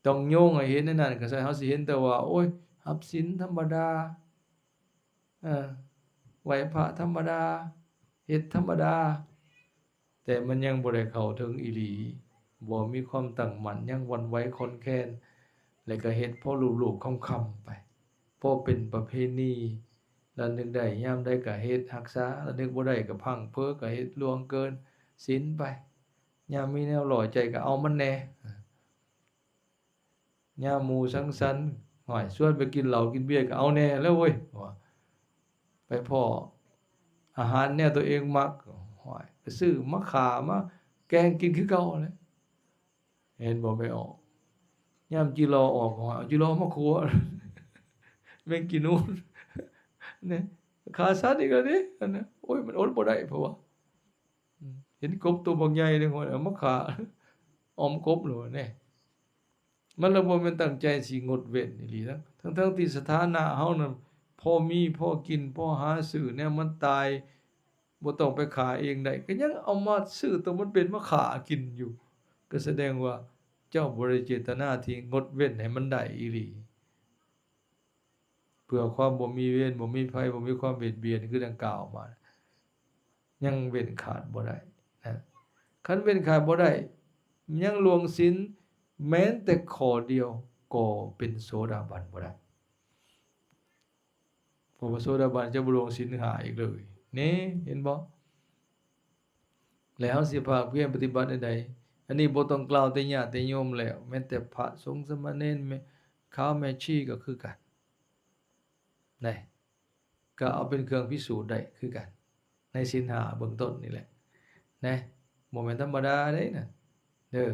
ຕ້ອງໂຍງໃຫ້ເຫັນໃນນັ້ນ ກະຊັ້ນເຮົາຊິເຫັນແຕ່ວ່າ ໂອ້ຍ ຮັບສິນທຳມະດາ ເອີ ໄຫວ້ພະທຳມະດາ ເຮັດທຳມະດາ ແຕ່ມັນຍັງບໍ່ໄດ້ເຂົ້າເຖິງອີ່ຫຼີ ບໍ່ມີຄວາມຕັ້ງໝັ້ນ ຍັງຫວັ່ນໄຫວຂ້ອນແຄນ ແລ້ວກະເຮັດພໍລູບໆຄຳໆໄປ ພໍເປັນປະເພນີ ລະນຶກໄດ້ຍາມໃດກະເຮັດຮັກສາ ລະນຶກບໍ່ໄດ້ກະພັ່ງເພີ ກະເຮັດລ່ວງເກີນສິນໄປ ຍາມມີແນວຫຼໍ່ໃຈກະເອົາມັນແດ່. ຍາມໝູ່ສັງສັນ ຫ້ວຍ ຊວນໄປກິນເຫຼົ້າກິນເບຍກໍເອົາແດ່ແລ້ວເວີຍ ວ່າ ໄປພໍ້ອາຫານແນວຕົວເອງມັກ ຫ້ວຍ ໄປຊື້ມາຂ້າມາແກງກິນຄືເກົ່າແຫຼະ. ເຫັນບໍ່ແມ່ອອກ? ຍາມຈີ່ລໍ່ອອກ ຫ້ວຍ ເອົາຈີ່ລໍ່ມາຂົ້ວ ແມງກີນູນ ນີ້ ຂາສັນອີກແລ້ວເດ້ ອັນນັ້ນ ໂອ້ຍ ມັນອົດບໍ່ໄດ້ ເພາະວ່າ ເຫັນກົບໂຕບັກໃຫຍ່ເດ້ ເອົາມາຂ້າ ອອມກົບໂລດແນ່. ມັນລະບໍ່ແມ່ນຕັ້ງໃຈຊິງົດເວັ້ນອີ່ຫຼີນະ ທັງໆທີ່ສະຖານະເຮົານັ້ນ ພໍມີພໍກິນ ພໍຫາຊື້ແນວມັນຕາຍ ບໍ່ຕ້ອງໄປຂ້າເອງໄດ້ ກໍຍັງເອົາມາຊື້ໂຕມັນເປັນມາຂ້າກິນຢູ່ ກໍສະແດງວ່າເຈົ້າບໍ່ໄດ້ເຈດຕະນາທີ່ງົດເວັ້ນໃຫ້ມັນໄດ້ອີ່ຫຼີ. ເພື່ອຄວາມບໍ່ມີເວນ ບໍ່ມີໄພ ບໍ່ມີຄວາມບຽດບຽນ ຄືດັ່ງກ່າວມາ ຍັງເວັ້ນຂາດບໍ່ໄດ້ນະ. ຄັນເວັ້ນຂາດບໍ່ໄດ້ ຍັງລ່ວງສິນແມ້ນແຕ່ຂໍ້ດຽວ ກໍເປັນໂສດາບັນບໍ່ໄດ້ ເພາະວ່າໂສດາບັນຈະບໍ່ລ່ວງສິນຫ້າອີກເລີຍ. ນີ້ ເຫັນບໍ່? ແລ້ວເຮົາຊິພາກພຽນປະຕິບັດແນວໃດ? ອັນນີ້ບໍ່ຕ້ອງກ່າວແຕ່ຍາດແຕ່ໂຍມແລ້ວ ແມ່ນແຕ່ພະສົງສາມະເນນ ແມ່ຂາວແມ່ຊີກໍຄືກັນ ນະ ກໍເອົາເປັນເຄື່ອງພິສູດໄດ້ຄືກັນ ໃນສິນຫ້າເບື້ອງຕົ້ນນີ້ແຫຼະ ນະ ບໍ່ແມ່ນທຳມະດາເດ້ນະ ເດີ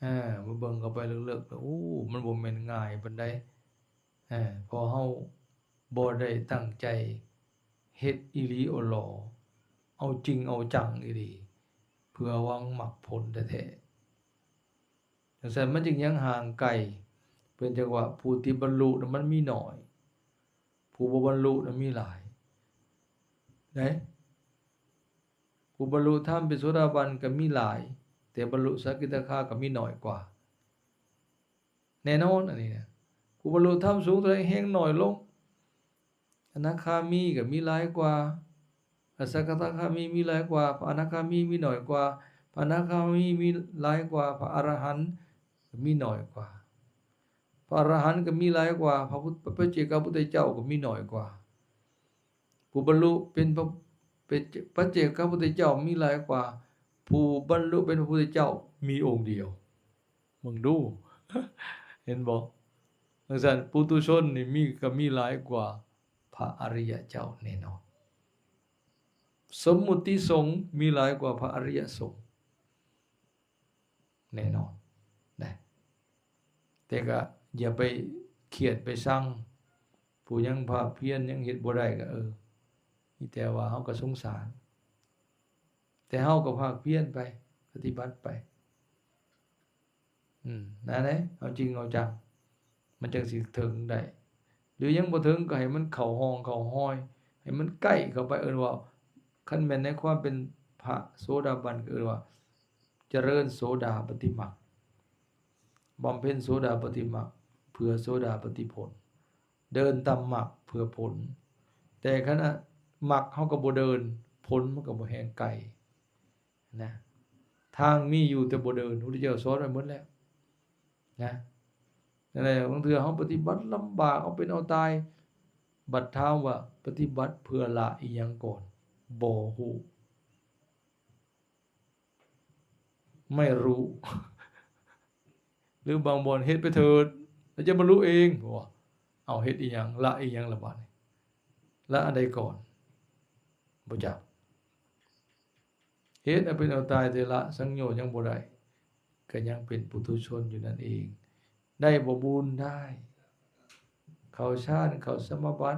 ອາ ມາເບິ່ງເຂົ້າໄປເລິກໆ ໂອ້ ມັນບໍ່ແມ່ນງ່າຍປານໃດ ອາ ເພາະເຮົາບໍ່ໄດ້ຕັ້ງໃຈເຮັດອີ່ຫຼີໂອຫຼໍ ເອົາຈິງເອົາຈັງອີ່ຫຼີ ເພື່ອຫວັງມັກຜົນແທ້ໆ. ຈັ່ງຊັ້ນມັນຈຶ່ງຍັງຫ່າງໄກ. ເປັນຈັ່ງວ່າຜູ້ທີ່ບັນລຸນະມັນມີໜ້ອຍ, ຜູ້ບໍ່ບັນລຸນະມີຫຼາຍເດ້. ຜູ້ບັນລຸທຳເປັນໂສດາບັນກໍມີຫຼາຍ, ແຕ່ບັນລຸສະກິດທາຄາກໍມີໜ້ອຍກວ່າ. ແນ່ນອນອັນນີ້ນະ, ຜູ້ບັນລຸທຳສູງເທົ່າໃດແຮ່ງໜ້ອຍລົງ. ອະນາຄາມີກໍມີຫຼາຍກວ່າ, ອາ ສະກະທາຄາມີມີຫຼາຍກວ່າ, ພະອະນາຄາມີມີໜ້ອຍກວ່າ, ພະອະນາຄາມີມີຫຼາຍກວ່າ, ພະອະລະຫັນກໍມີໜ້ອຍກວ່າ, ພະອະລະຫັນກໍມີຫຼາຍກວ່າ, ພະພຸດ ພະປັດເຈກະພຸດທະເຈົ້າກໍມີໜ້ອຍກວ່າ. ຜູ້ບັນລຸເປັນພະ ເປັນ ປັດເຈກະພຸດທະເຈົ້າມີຫຼາຍກວ່າ, ຜູ້ບັນລຸເປັນພະພຸດທະເຈົ້າມີອົງດຽວ. ເບິ່ງດູ ເຫັນບໍ່? ຈັ່ງຊັ້ນ ປຸຖຸຊົນນີ້ມີ ກໍມີຫຼາຍກວ່າພະອະລິຍະເຈົ້າແນ່ນອນ. ສົມມຸດຕິສົງມີຫຼາຍກວ່າພະອະລິຍະສົງ ແນ່ນອນນະ. ແຕ່ກໍຢ່າໄປຄຽດໄປຊັງ, ຜູ້ຍັງພາກພຽນຍັງເຮັດບໍ່ໄດ້ກໍ ເອີ ມີແຕ່ວ່າເຮົາກໍສົງສານ, ແຕ່ເຮົາກໍພາກພຽນໄປ ປະຕິບັດໄປ. ອືມ ນັ້ນແຫຼະ ເອົາຈິງເອົາຈັງ ມັນຈັ່ງຊິເຖິງໄດ້. ຫຼືຍັງບໍ່ເຖິງກໍໃຫ້ມັນເຂົ້າຮ່ອງເຂົ້າຮອຍ ໃຫ້ມັນໃກ້ເຂົ້າໄປ. ເອີ້ນວ່າ ຄັນແມ່ນໃນຄວາມເປັນພະໂສດາບັນ ກໍເອີ້ນວ່າຈະເລີນໂສດາປະຕິມັກ, ບຳເພັນໂສດາປະຕິມັກເພື່ອໂສດາປະຕິຜົນ, ເດີນຕາມມັກເພື່ອຜົນ. ແຕ່ຄັນມັກເຮົາກໍບໍ່ເດີນ, ຜົນມັນກໍບໍ່ແຮ່ງໄກ. ນະ ທາງມີຢູ່ແຕ່ບໍ່ເດີນ, ພະພຸດທະເຈົ້າສອນໄວ້ໝົດແລ້ວນະ. ນັ້ນແຫຼະ ບາງເທື່ອເຮົາປະຕິບັດລຳບາກ ເອົາເປັນເອົາຕາຍ, ບັດຖາມວ່າປະຕິບັດເພື່ອລະອີ່ຫຍັງກ່ອນ? ບໍ່ຮູ້ ໄມ່ຮູ້. ຫຼືບາງບ່ອນເຮັດໄປເຖີດ ແລ້ວຈະບັນລຸເອງ. ເອົາ ເຮັດອີ່ຫຍັງ? ລະອີ່ຫຍັງລະບາດນີ້? ລະອັນໃດກ່ອນ? ບໍ່ຈັກ. ເຮັດເອົາເປັນເອົາຕາຍ ແຕ່ລະສັງໂຍດຍັງບໍ່ໄດ້ ກໍຍັງເປັນປຸຖຸຊົນຢູ່ນັ້ນເອງ. ໄດ້ບໍ່ບຸນ? ໄດ້. ເຂົ້າຊານ ເຂົ້າສະມາບັດ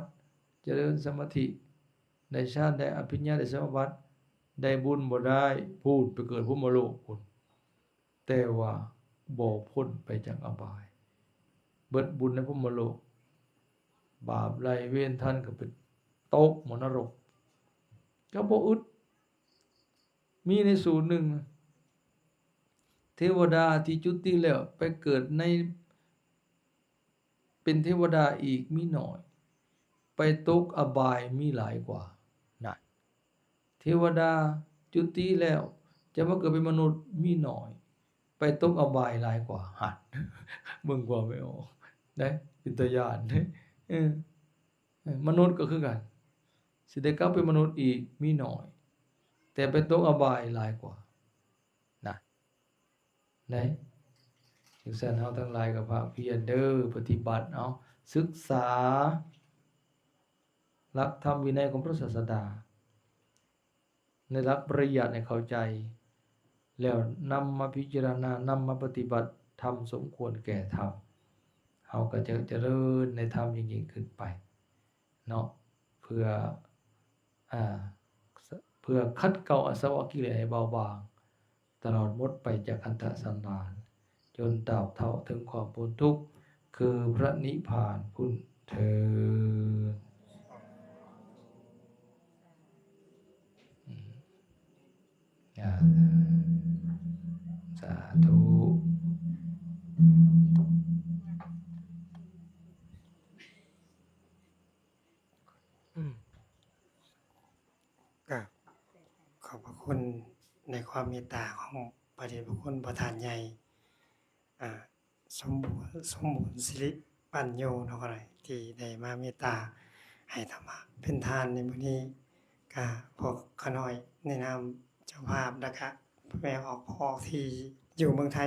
ຈະເລີນສະມາທິ ໄດ້ຊານ ໄດ້ອະພິນຍາ ໄດ້ສະມາບັດ ໄດ້ບຸນບໍ່? ໄດ້. ພຸ້ນ ໄປເກີດພົມມະໂລກພຸ້ນ. ແຕ່ວ່າບໍ່ພົ້ນໄປຈາກອະບາຍ, ເບິດບຸນໃນພົມມະໂລກ, ບາບໄລ່ເວນທັນກໍໄປຕົກໝໍນະລົກ ກໍບໍ່ອຶດ. ມີໃນສູດໜຶ່ງ ເທວະດາທີ່ຈຸຕິແລ້ວໄປເກີດໃນ ເປັນເທວະດາອີກມີໜ້ອຍ, ໄປຕົກອະບາຍມີຫຼາຍກວ່າ. ນັ້ນ ເທວະດາຈຸຕິແລ້ວຈະມາເກີດເປັນມະນຸດມີໜ້ອຍ, ໄປຕົກອະບາຍຫຼາຍກວ່າ. ຫັ້ນ ເບິ່ງຄວາມໄປອອກໄດ໋, ເປັນຕາຢ້ານເດ້. ເອີ ເອີ ມະນຸດກໍຄືກັນ, ຊິໄດ້ກັບເປັນມະນຸດອີກມີໜ້ອຍ, ແຕ່ໄປຕົກອະບາຍຫຼາຍກວ່າ. ນະ ໄດ້. ຈັ່ງຊັ້ນເຮົາທັງຫຼາຍກໍພາກພຽນເດີ ປະຕິບັດເອົາ, ສຶກສາຫຼັກທຳວິໄນຂອງພະສາສະດາ ໃນຫຼັກປະລິຍັດໃຫ້ເຂົ້າໃຈ ແລ້ວນຳມາພິຈາລະນາ, ນຳມາປະຕິບັດ, ທຳສົມຄວນແກ່ທຳ, ເຮົາກໍຈະຈະເລີນໃນທຳຍິ່ງໆຂຶ້ນໄປເນາະ, ເພື່ອ ອາ ເພື່ອຂັດເກົາອາສະວະກິເລດໃຫ້ເບົາບາງ ຕະຫຼອດໝົດໄປຈາກຄັນທະສັນດານ, ຈົນຕາບເທົ່າເຖິງຄວາມພົ້ນທຸກ ຄືພະນິບພານພຸ້ນເທີນ. ອາ ສາທຸ. ອືມ ກາບຂອບພະຄຸນໃນຄວາມເມດຕາຂອງພະເດດພະຄຸນພະທ່ານໃຫຍ່ ອາ ສົມບູນ ສົມບູນສິລິປັນໂຍເນາະ ກໍໄດ້ ທີ່ໄດ້ມາເມດຕາໃຫ້ທຳມະເປັນທານໃນມື້ນີ້. ກະພວກຂ້ານ້ອຍໃນນາມເຈົ້າພາບ ແລ້ວກະແມ່ອອກພໍ່ອອກທີ່ຢູ່ເມືອງໄທ